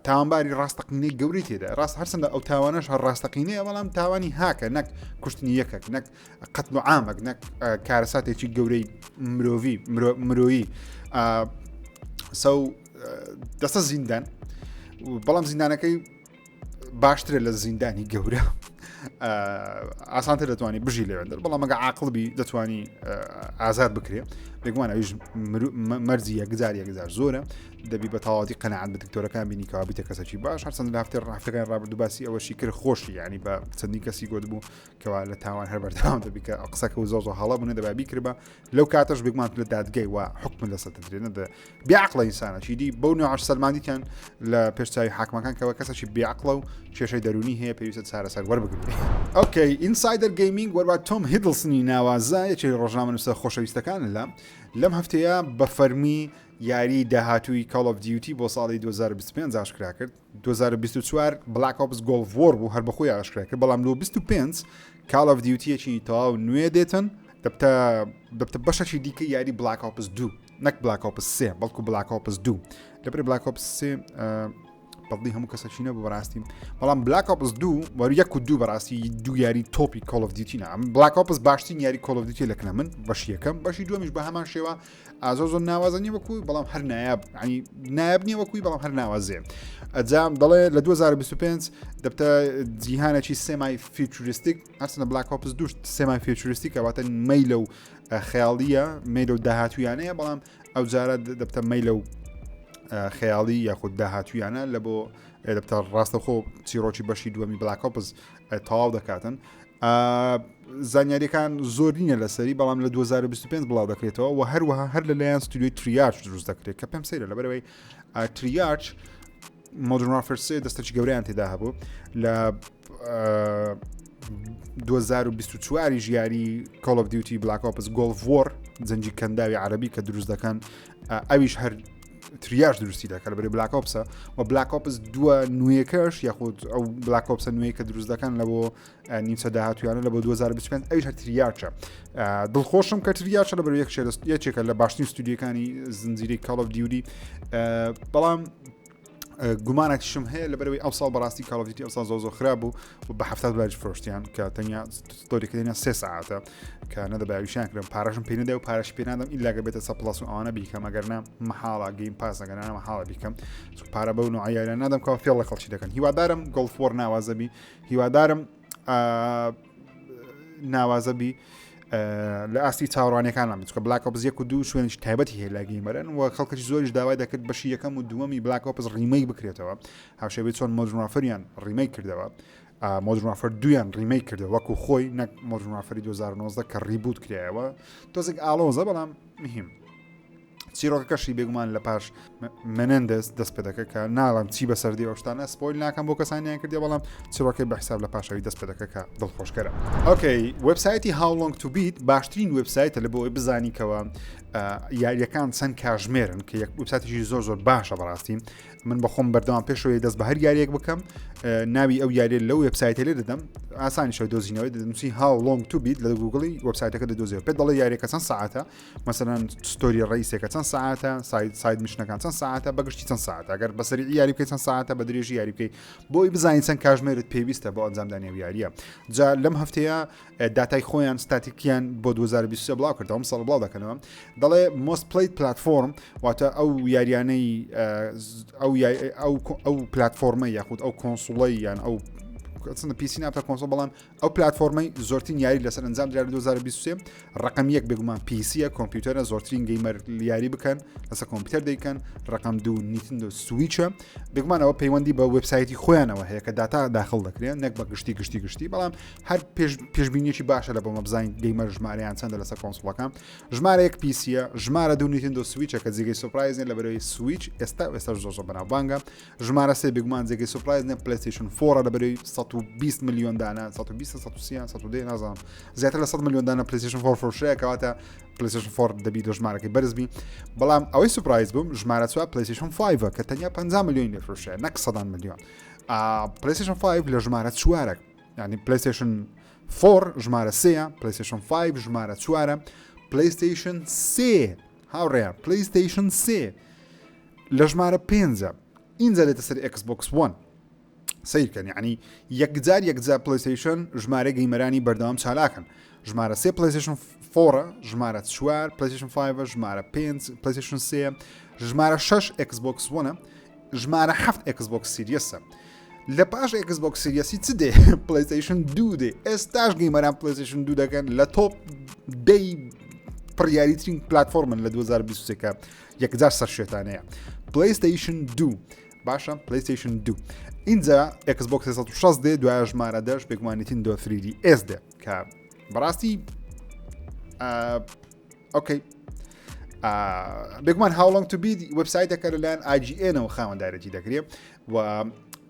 تاوانباری ڕاستەقینەی گەورەی تێدا ڕاست هەرچەندە ئەو تاوانەش هەر ڕاستەقینەیە بەڵام تاوانی هاکە نەک کوشتنی یەکێک نەک قەتل و عامەک نەک کارەساتێکی گەورەی مرۆڤی مرۆیی سەو دەستە زیندان بەڵام زیندانەکەی باشترە لە زیندانی گەورە ئاسانتر دەتوانانی بژی لەوێندەر بەڵام ئەگە عاقڵ بی دەتوانی ئازاد بکرێ بێگومان ئەویش مەرجی یەکجار یەکجار زۆرە دەبی بە تەواوەتی قەناعەت بە دکتۆرەکان بینی کەوا بیتە کەسێکی باش هەرچەند لە هەفتەی ڕافتەکان ڕابردوو باسی ئەوەشی کرد خۆشی ینی بە چەندین کەسی گوت بوو کەوا لە تاوان هەر بەردەوام دەبی کە قسەکە و زۆر زۆر هەڵە بوون دەبا بیکردبا لەو کاتەش بێگومان لە دادگای و حکم لەسەر دەدرێت نەدە بێعقڵە ئینسانە چیدی بەو نوعش سەلماندیتیان لە پێشچوی حاکمەکان کەەوە کەسێکی بێعقڵە و کێشەی دەرونی هەیە پێویستە چارەسەر وەربگرێت. okay Insider Gaming وەروا تۆم هیدڵسنی ناوازە یەکێک ڕۆژنامەنووسە خۆشەویستەکان لە لەم هەفتەیە بە فەرمی یاری داهاتووی Call of Duty بۆ ساڵی 2025 ئاشکرا کرد 2024 Black Ops Gulf War بوو هەر بەخۆی ئاشکرا کرد بەڵام لۆ 25 Call of Duty یەکی تەواو نوێ دێتن دەبتە دەبتە بەشەکی دیکە یاری Black Ops 2 نەک Black Ops 3 بەڵکو Black Ops 2 لەبەر Black Ops 3 بەڵی هەموو کەسەکی نەبوو بەڕاستی بەڵام Black Ops دوو وەر یەک و دوو بەڕاستی دوو یاری تۆپی Call of Duty نا Black Ops باشترین یاری Call of Duty لەکنە من بەشی یەکەم بەشی دووەمیش بە هەمان شێوە ئازۆ زۆر ناوازە نیە وەکوی بەڵام هەر نایاب ینی نایاب نیە وەکوی بەڵام هەر ناوازێ ئەجام دەڵێ لە 2025 دەبتە جیهانێکی semi futuristic هەرچەندە Black Ops دووش semi futuristic ە واتە مەیلە و خەیاڵیە مەیلە و داهاتویانەیە بەڵام ئەو جارە دەبتە مەیلە و خەیاڵی یاخود داهاتویانە لە بۆ دەبتە ڕاستەخۆ چیرۆکی بەشی دووەمی Black Ops تەواو دەکاتن زانیاریەکان زۆر نینە لەسەری بەڵام لە 2025 بڵاو دەکرێتەوە و هەروەها هەر لەلایەن ستودیۆی Treyarch دروست دەکرێت کە پێم سەیرە لەبەرەوەی Treyarch Modern Warfare سێ دەستێکی گەوریان تێدا هەبوو لە 2024 ژیاری Call of Duty Black Ops Gulf War جەنگی کەنداوی عەربی کە دروست دەکەن ئەویش هەر Treyarch دروستی دەکات لەبەری Black Ops ە و Black Ops دووە نوێیەکەش یاخود ئەو Black Ops ە نوێی کە دروست دەکەن لە بۆ نیمچە داهاتویانە لە بۆ 2025 ئەویش هەر Treyarch ە دڵخۆشم کە Treyarch ە لە بەر یەکێکە لە باشترین ستودیەکانی زنجیرەی Call of Duty بەڵام گومانێکیشم هەیە لەبەرەوەی ئەو ساڵ بەڕاستی Call of Duty ئەو ساڵ زۆر زۆر خراپ بوو و بە 70 دلاریش فرۆشتیان کە تەنیا story ەکە تەنیا سێ ساعتە کە نەدەباویشیان کردم پارەشم پێ نەدا و پارەش پێ نادەم ئیلا گە بێتە سە Plus و ئەوانە بیکەم ئەگەر نا مەحاڵە Game Pass ئەگەر نا مەحاڵە بیکەم چونکە پارە بەو نوعە یاریان نادەم کەوا فێڵ لە خەڵکی دەکەن هیوادارم Gulf War ناوازەبی هیوادارم ناوازەبی لە ئاستی چاوەڕوانیەکانمان بچکە Black Ops یەک و دوو شوێنێکی تایبەتی هەیە لای gamer ان و خەڵکەی زۆریش داوای دەکرد بەشی یەکەم و دووەمی Black Ops remake بکرێتەوە هاوشێوەی چۆن Modern Warfare یان remake کردەوە Modern Warfare دویان remake کردەوە وەکو خۆی نەک Modern Warfare ی 2019 کە reboot کرایەوە تۆزێک ئاڵۆزە بەڵام مهم چیرۆکەکەشی بێگومان لە پاش مێنێندێز دەست پێ دەکە کە ناڵم چی بەسەر دی ئەو شتانە spoil ناکەم بۆ کەسانیان کردی بەڵام چیرۆکەی بە حساب لە پاشەوەی دەست پێ دەکە کە دڵخۆشکەرە. okay وێبسایتی How Long to Beat باشترین وێبسایتە لە بۆ ئەوەی بزانی کەەوە یاریەکان چەند کاژمێرن کە یەک وێبسایتێکی زۆر زۆر باشە بەڕاستی من بەخۆم بەردەوام پێشەوەی دەست بە هەر یاریەک بکەم ناوی ئەو یاریە لەو وێبسایتە لێ دەدەم ئاسانی شەو دۆزینەوەی دەنووسی How Long to Beat لە گوگڵی وێبسایتەکە دەدۆزیەوە پێت دەڵێ یاریەکە چەند ساعتە مەسەلەن story ڕئیسێکە چەند ساعتە side side mission ەکان چەند ساعتە بەگشتی چەند ساعتە ئەگەر بەسەری یاری بکەیت چەند ساعتە بە درێژی یاری بکەیت بۆی بزانین چەند کاژمێرت پێویستە بۆ ئەنجامدانی ئەو یاریە جا لەم هەفتەیە داتای خۆیان ستاتیکیان بۆ 2023 بڵاو کردەوە ئەم ساڵ بڵاو دەکەنەوە دەڵێ most played platform واتە ئەو یاریانەی ئەو ئەو ئەو پلتفۆرمە یاخود ئەو console ەی یان ئەو PC نابتە console بەڵام ئەو پلتفۆرمەی زۆرترین یاری لەسەر ئەنجام درا لە 2023 ڕقم یەک بێگومان PC یە کۆمپیوتەرە زۆرترین gamer یاری بکەن لەسەر کۆمپیوتەر دەیکەن ڕقم دوو Nintendo Switch ە بێگومانەوە پەیوەندی بە وبسایتی خۆیانەوە هەیە کە داتا داخل دەکرێن نەک بە گشتی گشتی گشتی بەڵام هەر پێشبینیەکی باشە لە بۆمە بزانین gamer ژمارەیان چەندە لەسەر console ەکان ژمارە یەک PC یە ژمارە دوو Nintendo Switch ە کە جێگەی surprise لە بەرەوەی سویچ ئێستا ئێستا زۆر زۆر بەناوبانگە ژمارە سێ بێگومان جێگەی surprise نیە PlayStation 4 لە بەرەی 120 میلیۆن دانە 120 130 110 نازانم زیاتر لە 100 میلیۆن دانە PlayStation 4 فرۆشەیە کەواتە PlayStation 4 دەبی لە ژمارەکەی بەرز بی بەڵام ئەوەی surprise بووم ژمارە چوار PlayStation 5 کە تەنیا 50 میلیۆن لێ فرۆشەیە نەک سەدان میلیۆن PlayStation 5 لە ژمارە چوارە یعنی PlayStation 4 ژمارە سێە PlayStation 5 ژمارە چوارە PlayStation سێ هاوڕێیان PlayStation سێ لە ژمارە پێنجە ئینجا دێتە سەر Xbox One سیرکەن یعنی یەکجار یەکجار PlayStation ژمارە gamer انی بەردەوام چالاکن ژمارە سێ PlayStation 4 ژمارە چوار PlayStation 5 ژمارە پێنج PlayStation سێ ژمارە شەش Xbox One ە ژمارە هەفت Xbox Series ە لە پاش Xbox Series ی چ دێ؟ PlayStation دوو دێ ئێستاش gamer ان PlayStation دوو دەکەن لە top دەی پڕیاریترین پلتفۆرمن لە 2023 کە یەکجار سەرشێتانەیە PlayStation دوو باشە PlayStation دوو اینجا Xbox 360 دێ دوای ژمارە دەش بێگومان Nintendo 3DS دێ کە بەڕاستی okay بێگومان How Long to Beat وبسایتەکە لەلایەن IGN ەوە خاوەندارێتی دەکرێت و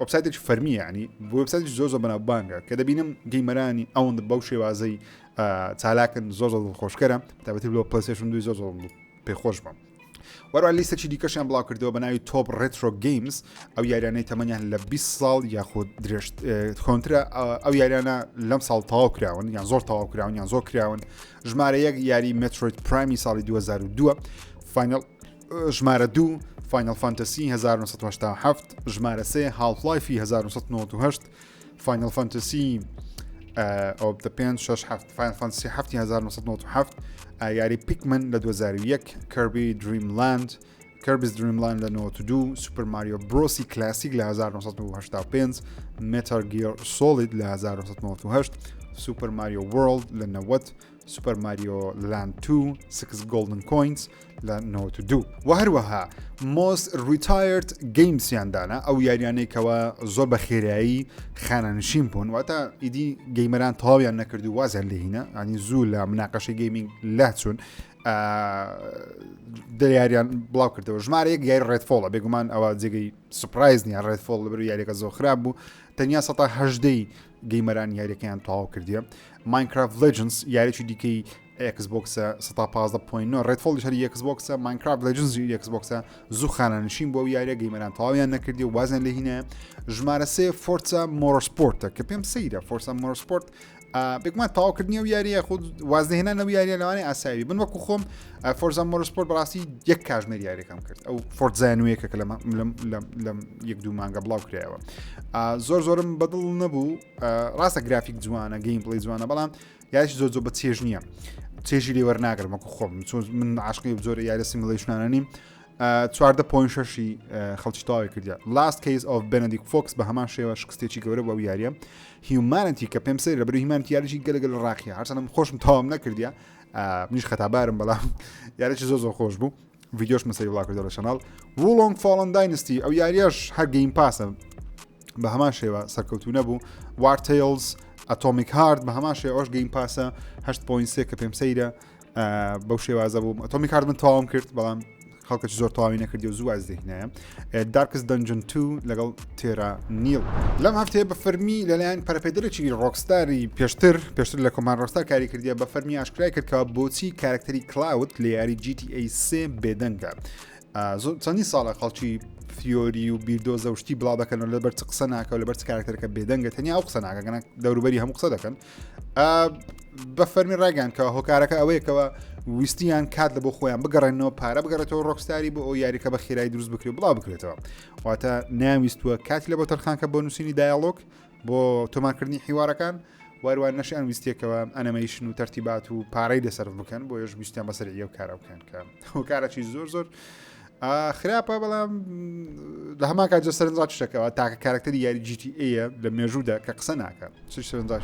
وبسایتێکی فەرمی ینی وبسایتی زۆر زۆر بەناوبانگە کە دەبینم gamer انی ئەوەند بەو شێوازەی چالاکن زۆر زۆر دڵخۆشکەرە تابەتی لۆ PlayStation دوی زۆر زۆر پێخۆش بم وەروە لیستێکی دیکەشیان بڵاو کردەوە بە ناوی top retro games ئەو یاریانەی تەمەنیان لە 20 ساڵ یاخود درێژ کۆنترە ئەو یاریانە لەم ساڵ تەواو کراون یان زۆر تەواو کراون یان زۆر کراون ژمارە یەک یاری Metroid Prime ی ساڵی 2002 Final ژمارە دوو Final Fantasy 1987 ژمارە سێ Half-Life ی 1998 Final Fantasy ئەو دە پێنج شەش هەفت Final Fantasy هەفتی 1997 یاری Pikmin لە 2001 Kirby Dream Land Kirby's Dream Land لە 92 Super Mario Bros ی کلاسیک لە 1985 Metal Gear Solid لە 1998 Super Mario World لە 90 Super Mario Land 2 Six Golden Coins لە 92 و هەروەها most retired games یان دانا ئەو یاریانەی کەوا زۆر بە خێرایی خانەنشین بوون واتە ئیدی gamer ان تەواویان نەکرد و وازیان لێهینە ئەنی زوو لە مناقەشەی gaming لاچوون دە یاریان بڵاو کردەوە ژمارە یەک یاری Redfall ە بێگومان ئەوە جێگەی surprise نیە Redfall لەبەر یاریەکە زۆر خراپ بوو تەنیا سەتا هەژدەی gamer ان یاریەکەیان تەواو کردیە Minecraft Legends یاریی دیکەی Xbox ە 115.9 Redfall هەر Xbox ە Minecraft Legends Xbox ە زوو خانەنشین بۆ یاریە gamer ان تەواویان نەکردی و وازیان لێ هینە ژمارە سێ Forza Motorsport ە کە پێم سەیرە Forza Motorsport. بێگومان تەواوکردنی ئەو یاریە خود وازهێنان لەو یاریە لەوانەیە ئاسایی بن وەکو خۆم Forza Motorsport بەڕاستی یەک کاژمێر یاریەکەم کرد ئەو Forza نوێیەکە کە لەم یەک دوو مانگە بڵاو کرایەوە زۆر زۆرم بەدڵ نەبوو ڕاستە گرافیک جوانە gameplay جوانە بەڵام یاریش زۆر زۆر بە چێژ نییە چێژی لێ وەرناگرم وەکو خۆم چۆن من عاشقی زۆر یاری simulation انە نیم 14 point شەشی خەڵکی تەواوی کردیا Last Case of Benedict Fox بە هەمان شێوە شکستێکی گەورە بۆ یاریە Humanity کە پێم سەیر لەبەر Humanity یاریی گەلە گەل ڕاقیە هەرچەندم خۆشم تەواوم نەکردیا منیش خەتابارم بەڵام یاریی زۆر زۆر خۆش بوو ڤیدیۆش مەسەری وڵا کردەوە لە channel Wo Long Fallen Dynasty ئەو یاریەش هەر Game Pass ە بە هەمان شێوە سەرکەوتو نەبوو Wartales Atomic Heart بە هەمان شێوە ئەوش Game Pass ە 8.3 کە پێم سەیرە بەو شێوازە بووم Atomic Heart من تەواوم کرد بەڵام خەڵکەکی زۆر تەواوی نەکردی و زوو واز دێنایە Darkest Dungeon 2 لەگەڵ Terra Nil. لەم هەفتەیە بە فەرمی لەلایەن پەرەپێدەرێکی Rockstar ی پێشتر پێشتر لە کۆمان Rockstar کاری کردیە بە فەرمی ئاشکرای کرد کەوا بۆچی کارکتەری کلااوت لە یاری GTA 3 بێدەنگە چەندی ساڵە خەڵکی theory و بیردۆزە و شتی بڵاو دەکەن و لەبەر چ قسە ناکە و لەبەر چ کارکتەرەکە بێدەنگە تەنیا ئەو قسە ناکەن دەوروبەری هەموو قسە دەکەن بە فەرمی ڕاگەیان کە هۆکارەکە ئەوەیەکەوە ویستیان کات لە بۆ خۆیان بگەڕێنەوە پارە بگەڕێتەوە Rockstar ی بۆ ئەو یاریکە بە خێرای دروست بکرێت بڵاو بکرێتەوە واتە ناویستووە کاتی لە بۆ تەرخانکە بۆ نووسینی dialogue بۆ تۆمارکردنی حیوارەکان واروان نەشیان ویستێکەوە ئەنەمەیشن و تەرتیبات و پارەی لەسەر بکەن بۆ یش ویستیان بەسەر ئەو کارە بکەن کە هۆکارەی زۆر زۆر خراپە بەڵام لە هەمان کات جە سەرنجا شتەکەەوە تاکە کارکتەری یاری GTA لە مێژوودا کە قسە ناکە سەرنجا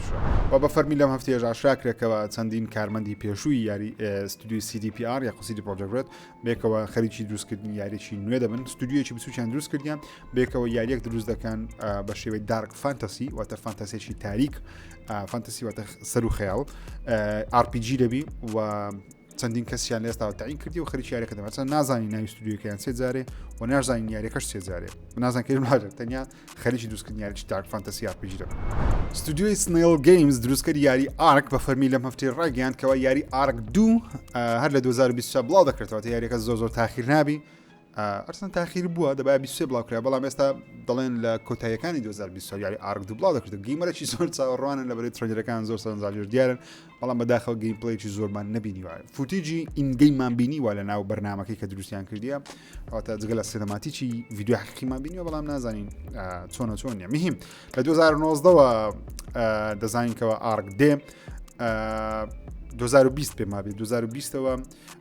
و بە فەرمی لەم هەفتەیەش ئاشکراکرێکەوە چەندین کارمەندی پێشووی یاری ستودیوی CDPR یاخود CD Projekt Red بێکەوە خەریکی دروستکردنی یاریی نوێ دەبن ستودیویەکی بچووکیان دروست کردیان بێکەوە یاریەک دروست دەکەن بە شێوەی dark fantasy واتە فانتەسیی تاریک fantasy واتە سەر و خەیاڵ RPG دەبی و چەندین کەسیان لە ئێستاوە تەعین کردی و خەریکی یاریەکە دەبن چەند نازانین ناوی ستودیۆکەیان چێ جارێ و نازانین یاریەکەش چێ جارێ نازان کەی ناجێت تەنیا خەریکی دروستکردنی یاریی dark fantasy RPG دەبن. ستودیۆی Snail Games دروستکەری یاری ARK بە فەرمی لەم هەفتەی ڕاگەیاند کەوا یاری ARK دوو هەر لە 2024 بڵاو دەکرێتەوە یاریەکە زۆر زۆر تاخیر نابی ئەرسن تاخیر بووە دەبا 23 بڵاو کرا بەڵام ئێستا دەڵێن لە کۆتاییەکانی 2024 یاری ARK دوو بڵاو دەکرێت gamer ێکی زۆر چاوەڕوانن لە بەرەی trailer ەکان زۆر سەرنجڕاکێش دیارن بەڵام بەداخەوە gameplay ێکی زۆرمان نەبینیوە footage ی in-game مان بینیوە لە ناو بەرنمەکەی کە دروستیان کردیە ئەوتا جگە لە cinematic ی ڤیدیۆ حقیمان بینیوە بەڵام نازانین چۆنە چۆن نیە مهم لە 2019ەوە دەزانین کەەوە ARK دێ 2020 پێما بێ 2020ەوە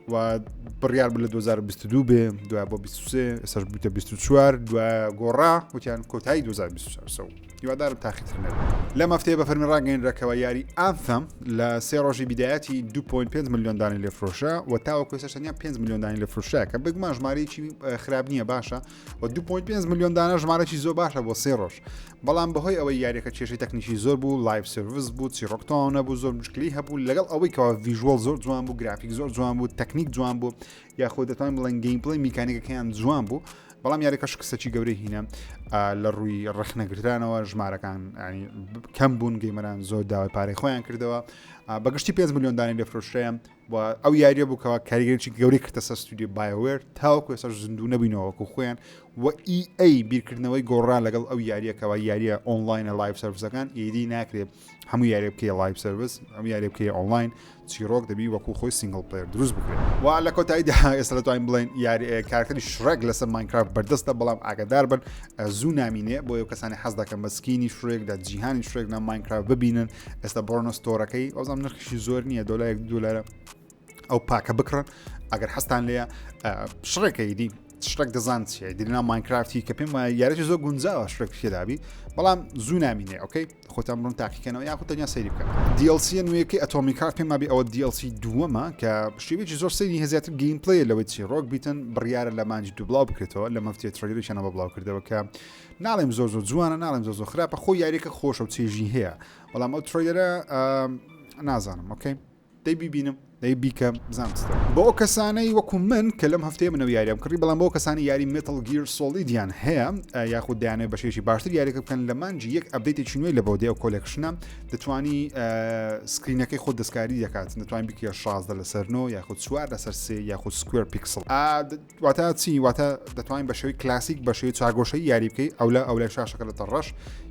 و بڕیار بوو لە 2022 بێ دوای بۆ 23 ئێستاش بووتە 24 دوای گۆڕا وتیان کۆتایی 2024 سەو هیوادارم تاخیتر نەبێت لەم هەفتەیە بە فەرمی ڕاگەیەنرا یاری Anthem لە سێ ڕۆژی بیدایەتی 2.5 ملیۆن دانی لێ فرۆشە و تاوەکو ئێستا تەنیا 5 ملیۆن دانی لێ فرۆشە کە بێگومان ژمارەیەکی خراپ نییە باشە و 2.5 ملیۆن دانە ژمارەی زۆر باشە بۆ سێ ڕۆژ بەڵام بەهۆی ئەوەی یاریەکە کێشەی تەکنیکی زۆر بوو live service بوو چیڕۆک تەواو نەبوو زۆر مشکلی هەبوو لەگەڵ ئەوەی کەوا visual زۆر جوان بوو گرافیک زۆر جوان بوو تەکنیک جوان بوو یاخۆ دەتوانین بڵێن gameplay میکانیکەکەیان جوان بوو بەڵام یاریەکە شکستێکی گەورەی هینە لە ڕووی ڕخنەگرترانەوە ژمارەکان کەم بوون gamer ان زۆر داوای پارەی خۆیان کردەوە بەگشتی 5 میلیۆن دانی لێ فرۆشرایە و ئەو یاریە بوو کەوا کاریگەریی گەورەی کردە سەر ستودیۆ BioWare تاوەکو ئێستاش زیندوو نەبووینەوە وەکو خۆیان و EA بیرکردنەوەی گۆڕا لەگەڵ ئەو یاریەکەوە یاریە ئۆنلاینە live service ەکان ئیدی ناکرێت هەموو یاریە بکەی live service ئەم یاریە بکەی ئۆنلاین چیرۆک دەبی وەکو خۆی single player دروست بکرێت و لە کۆتاییدا ئێستا دەتوانین بڵێن یاری کارکتەری Shrek لەسەر Minecraft بەردەستە بەڵام ئاگادار بن زوو نامینێ بۆ ئەو کەسانی حەز دەکەن بە skin ی Shrek لە جیهانی Shrek لە Minecraft ببینن ئێستا بڕۆنە store ەکەی ئەوزام نرخیشی زۆر نییە دۆلارێک دۆلارە ئەو pack ە بکڕن ئەگەر حەستان لێە Shrek ە ئیدی Shrek دەزان چیە دینا Minecraft ی کە پێم وایە یاریی زۆر گونجاوە Shrek تێدابی بەڵام زوو نامینێ okay خۆتان بڕۆن تاقیکەنەوە یاخود تەنیا سەیری بکەن DLC نوێیەکەی Atomic Heart پێم وابێ ئەوە DLC دووەمە کە شێوەیەکی زۆر سەیری هەیە زیاتر gameplay ە لەوەی چیڕۆک بیتن بڕیارە لە مانگی دوو بڵاو بکرێتەوە لە مەفتیە trailer ێکیانەوە بڵاو کردەوە کە ناڵێم زۆر زۆر جوانە ناڵێم زۆر زۆر خراپە خۆ یاریەکە خۆشە و چێژی هەیە بەڵام ئەو trailer ە نازانم okay دەی بیبینم. دەی بیکە بزانم چ دەبێت. بۆ ئەو کەسانەی وەکو من کە لەم هەفتەیە منەوە یاریام کڕی بەڵام بۆ کەسانی یاری Metal Gear Solid یان هەیە یاخود دەیانەوێت بەشێکی باشتر یاریەکە بکەن لە مانجی یەک update ێکی نوێی لە بۆ دێ ئەو collection ە دەتوانی screen ەکەی خۆت دەستکاری دەکات دەتوانین بکە 16 لەسەر 9 یاخود چوار لەسەر سێ یاخود square pixel واتە چی واتە دەتوانین بە شێوەی کلاسیک بە شێوەی چارگۆشەی یاری بکەی ئەولا ئەولای شاشەکە لە ڕەش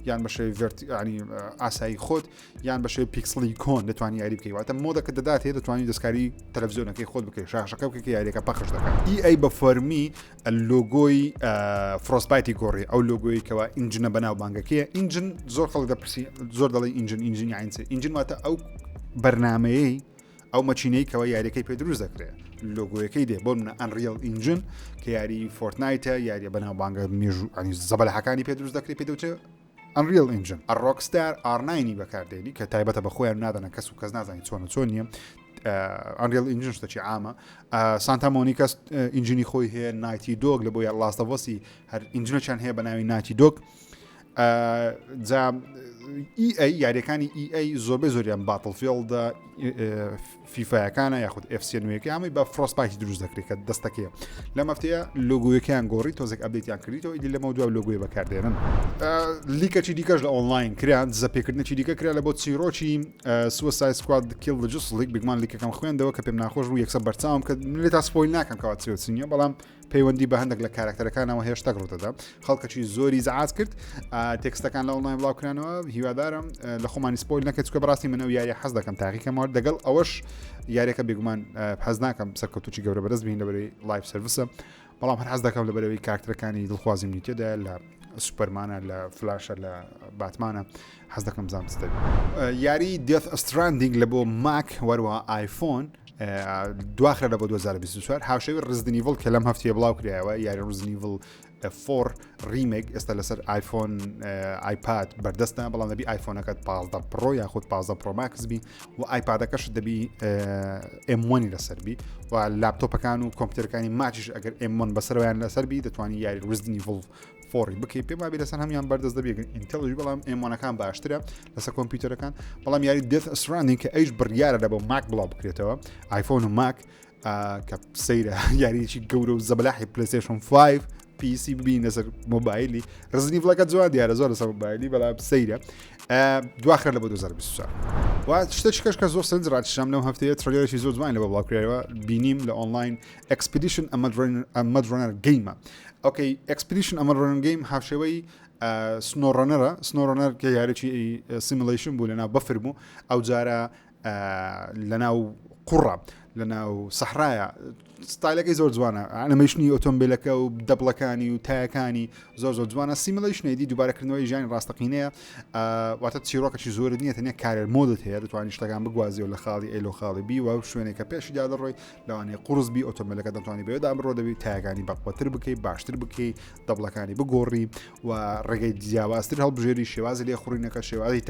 یان بە شێوەی ینی ئاسایی خۆت یان بە شێوەی پیکسڵی کۆن دەتوانی یاری بکەی واتە mode ەکە دەداتێ دەتوانی دەستکاری تەلەڤزیۆنەکەی خۆت بکەی شاشەکە بکەی کە یاریەکە پەخش دەکات EA بە فەرمی لۆگۆی Frostbite ی گۆڕی ئەو لۆگۆی کەوا engine ە بەناوبانگەکەیە engine زۆر خەڵک دەپرسی زۆر دەڵێ engine engine یاینچ engine واتە ئەو بەرنمەیەی ئەو مەچینەی کەەوە یاریەکەی پێ دروست دەکرێت لۆگۆیەکەی دێ بۆ منە Unreal Engine کە یاری Fortnite ە یاریە بەناوبانگە مێژوو ئەنی زەبەلحەکانی پێ دروست دەکرێت پێ دەوترێت Unreal Engine Rockstar R9 ی بەکاردێنی کە تایبەتە بە خۆیان نادەنە کەس و کەس نازانانی چۆنە چۆن نییە Unreal Engine شتەکی عامە Santa Monica engine ی خۆی هەیە Naughty Dog لە بۆ یار Last of Us ی هەر engine ەچیان هەیە بە ناوی Naughty Dog جا EA یاریەکانی EA زۆربەی زۆریان Battlefield ە فیفایەکانە یاخود FC نوێیەکەی هەمووی بە Frostbite دروست دەکرێت کە دەستەکەیە لەم هەفتەیە لۆگۆیەکەیان گۆڕی تۆزێک update یان کردیتەوە ئیدی لەمە دوا لۆگۆی بەکاردێنن leak ەکی دیکەش لە ئۆنلاین کران دزەپێکردنێکی دیکە کرا لە بۆ چیرۆکی Suicide Squad Kill the Justice League بگمان leak ەکەم خوێندەوە کە پێم ناخۆش بوو یەکسەر بەرچاوم کە لێ تا spoil ناکەم کەوا چیرۆچینیە بەڵام پەیوەندی بە هەندێک لە کارکتەرەکانەوە هەیە شتەک ڕوودەدا خەڵکەکی زۆری زعاز کرد تێکستەکان لە ئۆنلاین بڵاوکرانەوە هیوادارم لە خۆمانی spoil نەکەێت چکە بەڕاستی منەوە یاری حەز دەکەم تاقیکەمەوە دەگەڵ ئەوەش یاریەکە بێگومان حەز ناکەم سەرکەوتوی گەورە بەدەست بین لەبەری live service ە بەڵام هەر حەز دەکەم لەبەرەوەی کارکتەرەکانی دڵخوازیم نیتێدا لە سوپەرمانە لە فلاشە لە باتمانە حەز دەکەم بزانم چ دەبێت. یاری Death Stranding لە بۆ Mac وەروە iPhone دواخرا لە بۆ 2024 هاوشێوی Resident Evil کە لەم هەفتەیە بڵاو کرایەوە یاری Resident Evil 4 Remake ئێستا لەسەر iPhone iPad بەردەستە بەڵام دەبی ئایفۆنەکەت 15 Pro یاخود 15 Pro Max بی و ئایپادەکەش دەبی M1 ی لەسەر بی و لاپتۆپەکان و کۆمپیوتەرەکانی ماچیش ئەگەر M1 بەسەرەوەیان لەسەر بی دەتوانانی یاری Resident Evil four ی بکەی پێم وابی لەسەر هەمان بەردەست دەبی Intel ش بەڵام M1 ەکان باشترە لەسەر کۆمپیوتەرەکان بەڵام یاری Death Stranding کە ئەیش بڕیارە لە بۆ Mac بڵاو بکرێتەوە ئایفۆن و Mac کە سەیرە یاریی گەورە و زەبەلاحی PlayStation 5 PC ببین لەسەر مۆبایلی Resident Evil ەکە جوان دیارە زۆر لەسەر مۆبایلی بەڵام سەیرە دواخرا لە بۆ 2024 و شتە شکەش کە زۆر سەرنج ڕاکشام لەم هەفتەیە trailer ێکی زۆر جوان لە بۆ بڵاوکرایەوە بینیم لە ئۆنلاین Expedition a MudRunner game ە okay Expedition a MudRunner game هاوشێوەی SnowRunner ە SnowRunner کە یاریی simulation بوو لەناو بەفر بوو ئەو جارە لەناو قوڕە لەناو سەحرایە ستایلەکەی زۆر جوانە ئەنەمەشنی ئۆتۆمبیلەکە و دەبڵەکانی و تایەکانی زۆر زۆر جوانە simulation ێدی دووبارەکردنەوەی ژیانی ڕاستەقینەیە واتە چیرۆکەی زۆر نییە تەنیا career mode ت هەیە دەتوانانی شتەکان بگوازیەوە لە خاڵی A لۆ خاڵی B و شوێنێک کە پێشیدا دەڕۆی لەوانەیە قورس بی ئۆتۆمبیلەکە دەتوانانی بەوێدا بڕۆ دەبی تایەکانی بەقوەتر بکەی باشتر بکەی دەبڵەکانی بگۆڕی و ڕێگەی جیاوازتر هەڵبژێری شێوازی لێخوڕینەکە شێوازی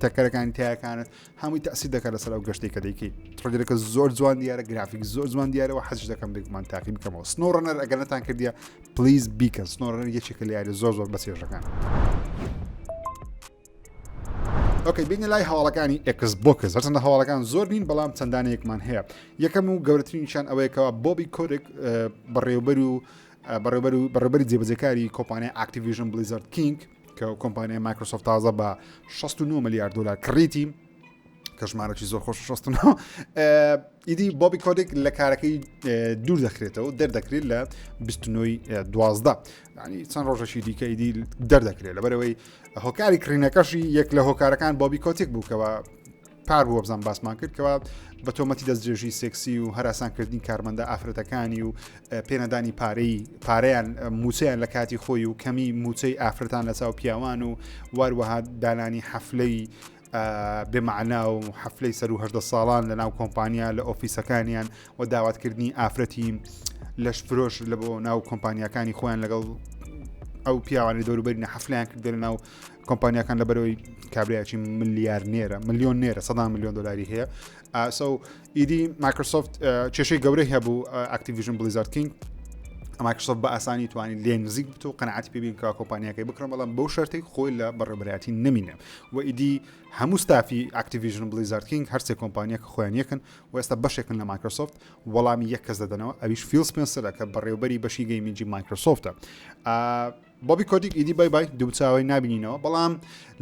تەکەرەکانی تایەکانت هەمووی تەسی دەکات لەسەر ئەو گەشتێک کە دەیکەی trailer ەکە زۆر جوان دیارە گرافیک زۆر جوان دیارەوە حەز دەکەم بێگومان تاقی بکەمەوە SnowRunner ئەگەر نەتان کردیە please بیکەن SnowRunner یەکێکە لە یاری زۆر زۆر بەچێژەکان. okay بینە لای هەواڵەکانی Xbox هەرچەندە هەواڵەکان زۆر نین بەڵام چەندانەیەکمان هەیە یەکەم و گەورەترینیشان ئەوەیەکەوە بۆبی کۆتیک بەڕێوبەر و بەڕێوبەر و بەڕێوبەری جێبەجێکاری کۆمپانیای Activision Blizzard King کە کۆمپانیای مایکرۆسۆفت تازە بە 69 ملیار دلار کڕیتی کە ژمارەی زۆر خۆش 69 ئیدی بۆبی کۆتیک لە کارەکەی دوور دەخرێتەوە دەردەکرێت لە 29 دوازدە ینی چەند ڕۆژەشی دیکە ئیدی دەردەکرێت لەبەرەوەی هۆکاری کڕینەکەشی یەک لە هۆکارەکان بۆبی کۆتیک بوو کەەوە پار بووە بزان باسمان کرد کەوا بە تۆمەتی دەستدرێژی سێکسی و هەراسانکردنی کارمەندە ئافرەتەکانی و پێنەدانی پارەی پارەیان موچەیان لە کاتی خۆی و کەمی موچەی ئافرەتان لە چاو پیاوان و واروەها دانانی حەفلەی بێمەعنا و حەفلەی سەر و هەدە ساڵان لە ناو کۆمپانیا لە ئۆفیسەکانیان و داواتکردنی ئافرەتی لەش فرۆش لە بۆ ناو کۆمپانیاکانی خۆیان لەگەڵ ئەو پیاوانی دەوروبەری حەفلیان کردە لە ناو کۆمپانیاکان لە بەرەوەی کابراایکی ملیار نێرە ملیۆن نێرە سەدان میلیۆن دلاری هەیە so ئیدی مایکرۆسۆفت کێشەی گەورەی هەبوو Activision Blizzard King. مایکرۆسۆفت بە ئاسانی توانی لێ نزیک بێت و قەناعەتی پێ بین کە کۆمپانیاکەی بکڕن، بەڵام بەو شەرتەی خۆی لە بەڕێوەبەرایەتی نەمینێ و ئیدی هەموو ستافی ئاکتیڤیژن و بلیزارد کینگ هەرسێ کۆمپانیا کە خۆیان یەکن و ئێستا بەشێکن لە مایکرۆسۆفت وەڵامی یەک کەس دەدەنەوە ئەویش فیل سپێنسەرە کە بەڕێوبەری بەشی gaming ی مایکرۆسۆفتە. بۆبی کۆتیک ئیدی bye bye دووچاوی نبینینەوە، بەڵام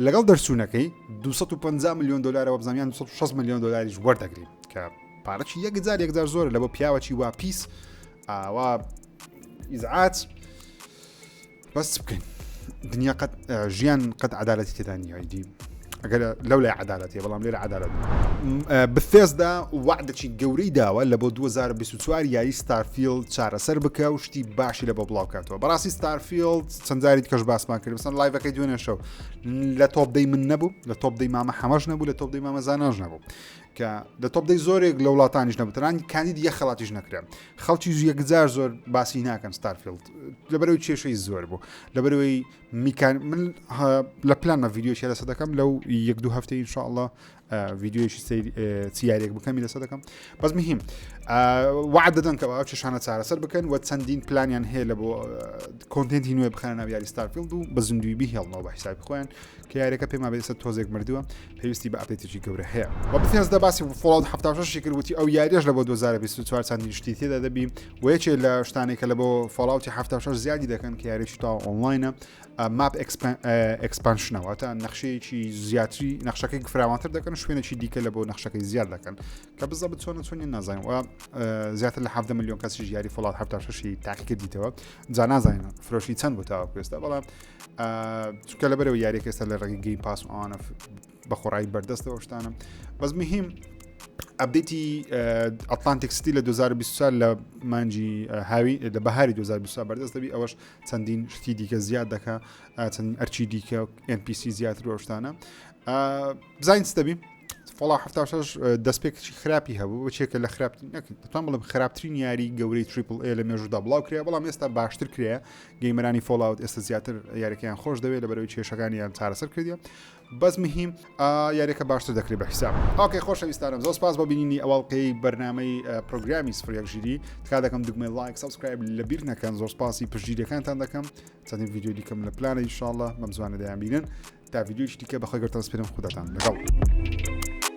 لەگەڵ دەرچوونەکەی 250 میلیۆن دلارەوە بزانیان 260 میلیۆن دلاریش وەردەگرین کە پارەی یەکجار یەکجار زۆرە لە بۆ پیاوەکی وا پیس ئاوا ئیزعات. بەس بکەین دنیا قەت ژیان قەت عدالەتی تێدا نییە ئیدی ئەگەر لەو لای عدالەتیە بەڵام لێرە عدالەت بثێزدا وعدەکی گەورەی داوە لە بۆ 2024 یاری ستارفیلد چارەسەر بکە و شتی باشی لە بۆ بڵاو کاتەوە. بەڕاستی ستارفیلد چەند جاری کەش باسمان کرد بسەن live ەکەی دوێنێ شەو لە top دەی من نەبوو، لە top دەی مامە حەمەش نەبوو، لە top دەی مامە زاناش نەبوو کە لە top دەی زۆرێک لە وڵاتانیش نەبوو، تەنانەت کاندید یەک خەڵاتیش نەکرا. خەڵکی یەکجار زۆر باسی ناکەن ستارفیلد لەبەرەوەی کێشەی زۆر بوو، لەبەرەوەی میکان من لە پلانمە ڤیددیوشی لەسەر دەکەم لەو یەک دوو هەفتەی ئینشاءاللە ڤیددیویشی سەیر چیارێک بکەمی لەسەر دەکەم. بەس مهم وعد دەدەن کە ئەو کێشانە چارەسەر بکەن و چەندین پلانیان هەیە لە بۆ content ی نوێ بخەنە ناو یاری ستارفیلد و بە زیندوی بهێڵنەوە بە حیسابی خۆیان کە یاریەکە پێما بێت ئێستا تۆزێک مردووە، پێویستی بە update ێکی گەورە هەیە. و بثێزدا باسی فۆڵاوت 76 کرد، وتی ئەو یاریەش لە بۆ 2024 چەندین شتی تێدا دەبی و یەکێ لە شتانێک کە لە بۆ فۆڵاوتی 76 زیادی دەکەن کە یاریی تا ئۆنلاینە map expansion ەوە تا نەخشەیەکی زیاتری نەخشەکەی فراوانتر دەکەن، شوێنێکی دیکە لە بۆ نەخشەکەی زیاد دەکەن کە بزەبت چۆنە چۆنی نازانین. و زیاتر لە 17 میلیۆن کەسی یاری فۆڵاوت 76 تاقیکردیتەوە، جا نازانین فرۆشی چەند بۆ تاوەکو ئێستا، بەڵام چونکە لەبەرەوە یاریەکە ئێستا لە ڕێگەی گەیم پاس و ئەوانە بە خۆڕایی بەردەستەوە شتانە. بەس مهم update ی ئەتلانتیک سیتی لە 2024 لە مانجی هاوی لە بەهاری 2024 بەردەست دەبی، ئەوەش چەندین شتی دیکە زیاد دەکا، چەند ئەرچی دیکە NPC زیاتر و شتانە. بزانین چ دەبی. فۆڵاوت 76 دەستپێکێکی خراپی هەبوو، بچێکە لە خراپ دەتوان بڵێم خراپترین یاری گەورەی triple A لە مێژوودا بڵاو کرا، بەڵام ئێستا باشتر کرایە. gamer انی فۆڵاوت ئێستا زیاتر یاریەکەیان خۆش دەوێت لەبەرەوەی کێشەکانیان چارەسەر کردیە. بەس مهم یاریەکە باشتر دەکرێت بە حیساب. okay خۆشەویستانم، زۆر سپاس بۆ بینینی ئەواڵقەی بەرنامەی پرۆگرامی 01 ژیری. تکا دەکەم دوگمەی like subscribe لەبیر نەکەن. زۆر سپاسی پشتگیریەکانتان دەکەم. چەندین ڤیدیۆ دیکەم لە پلانە ئینشاءاللە بەم زوانە دەیان بینن. تا ڤیدیۆیەکی دیکە بەخوای گەورەتان سپێرم، خوداتان لەگەڵ.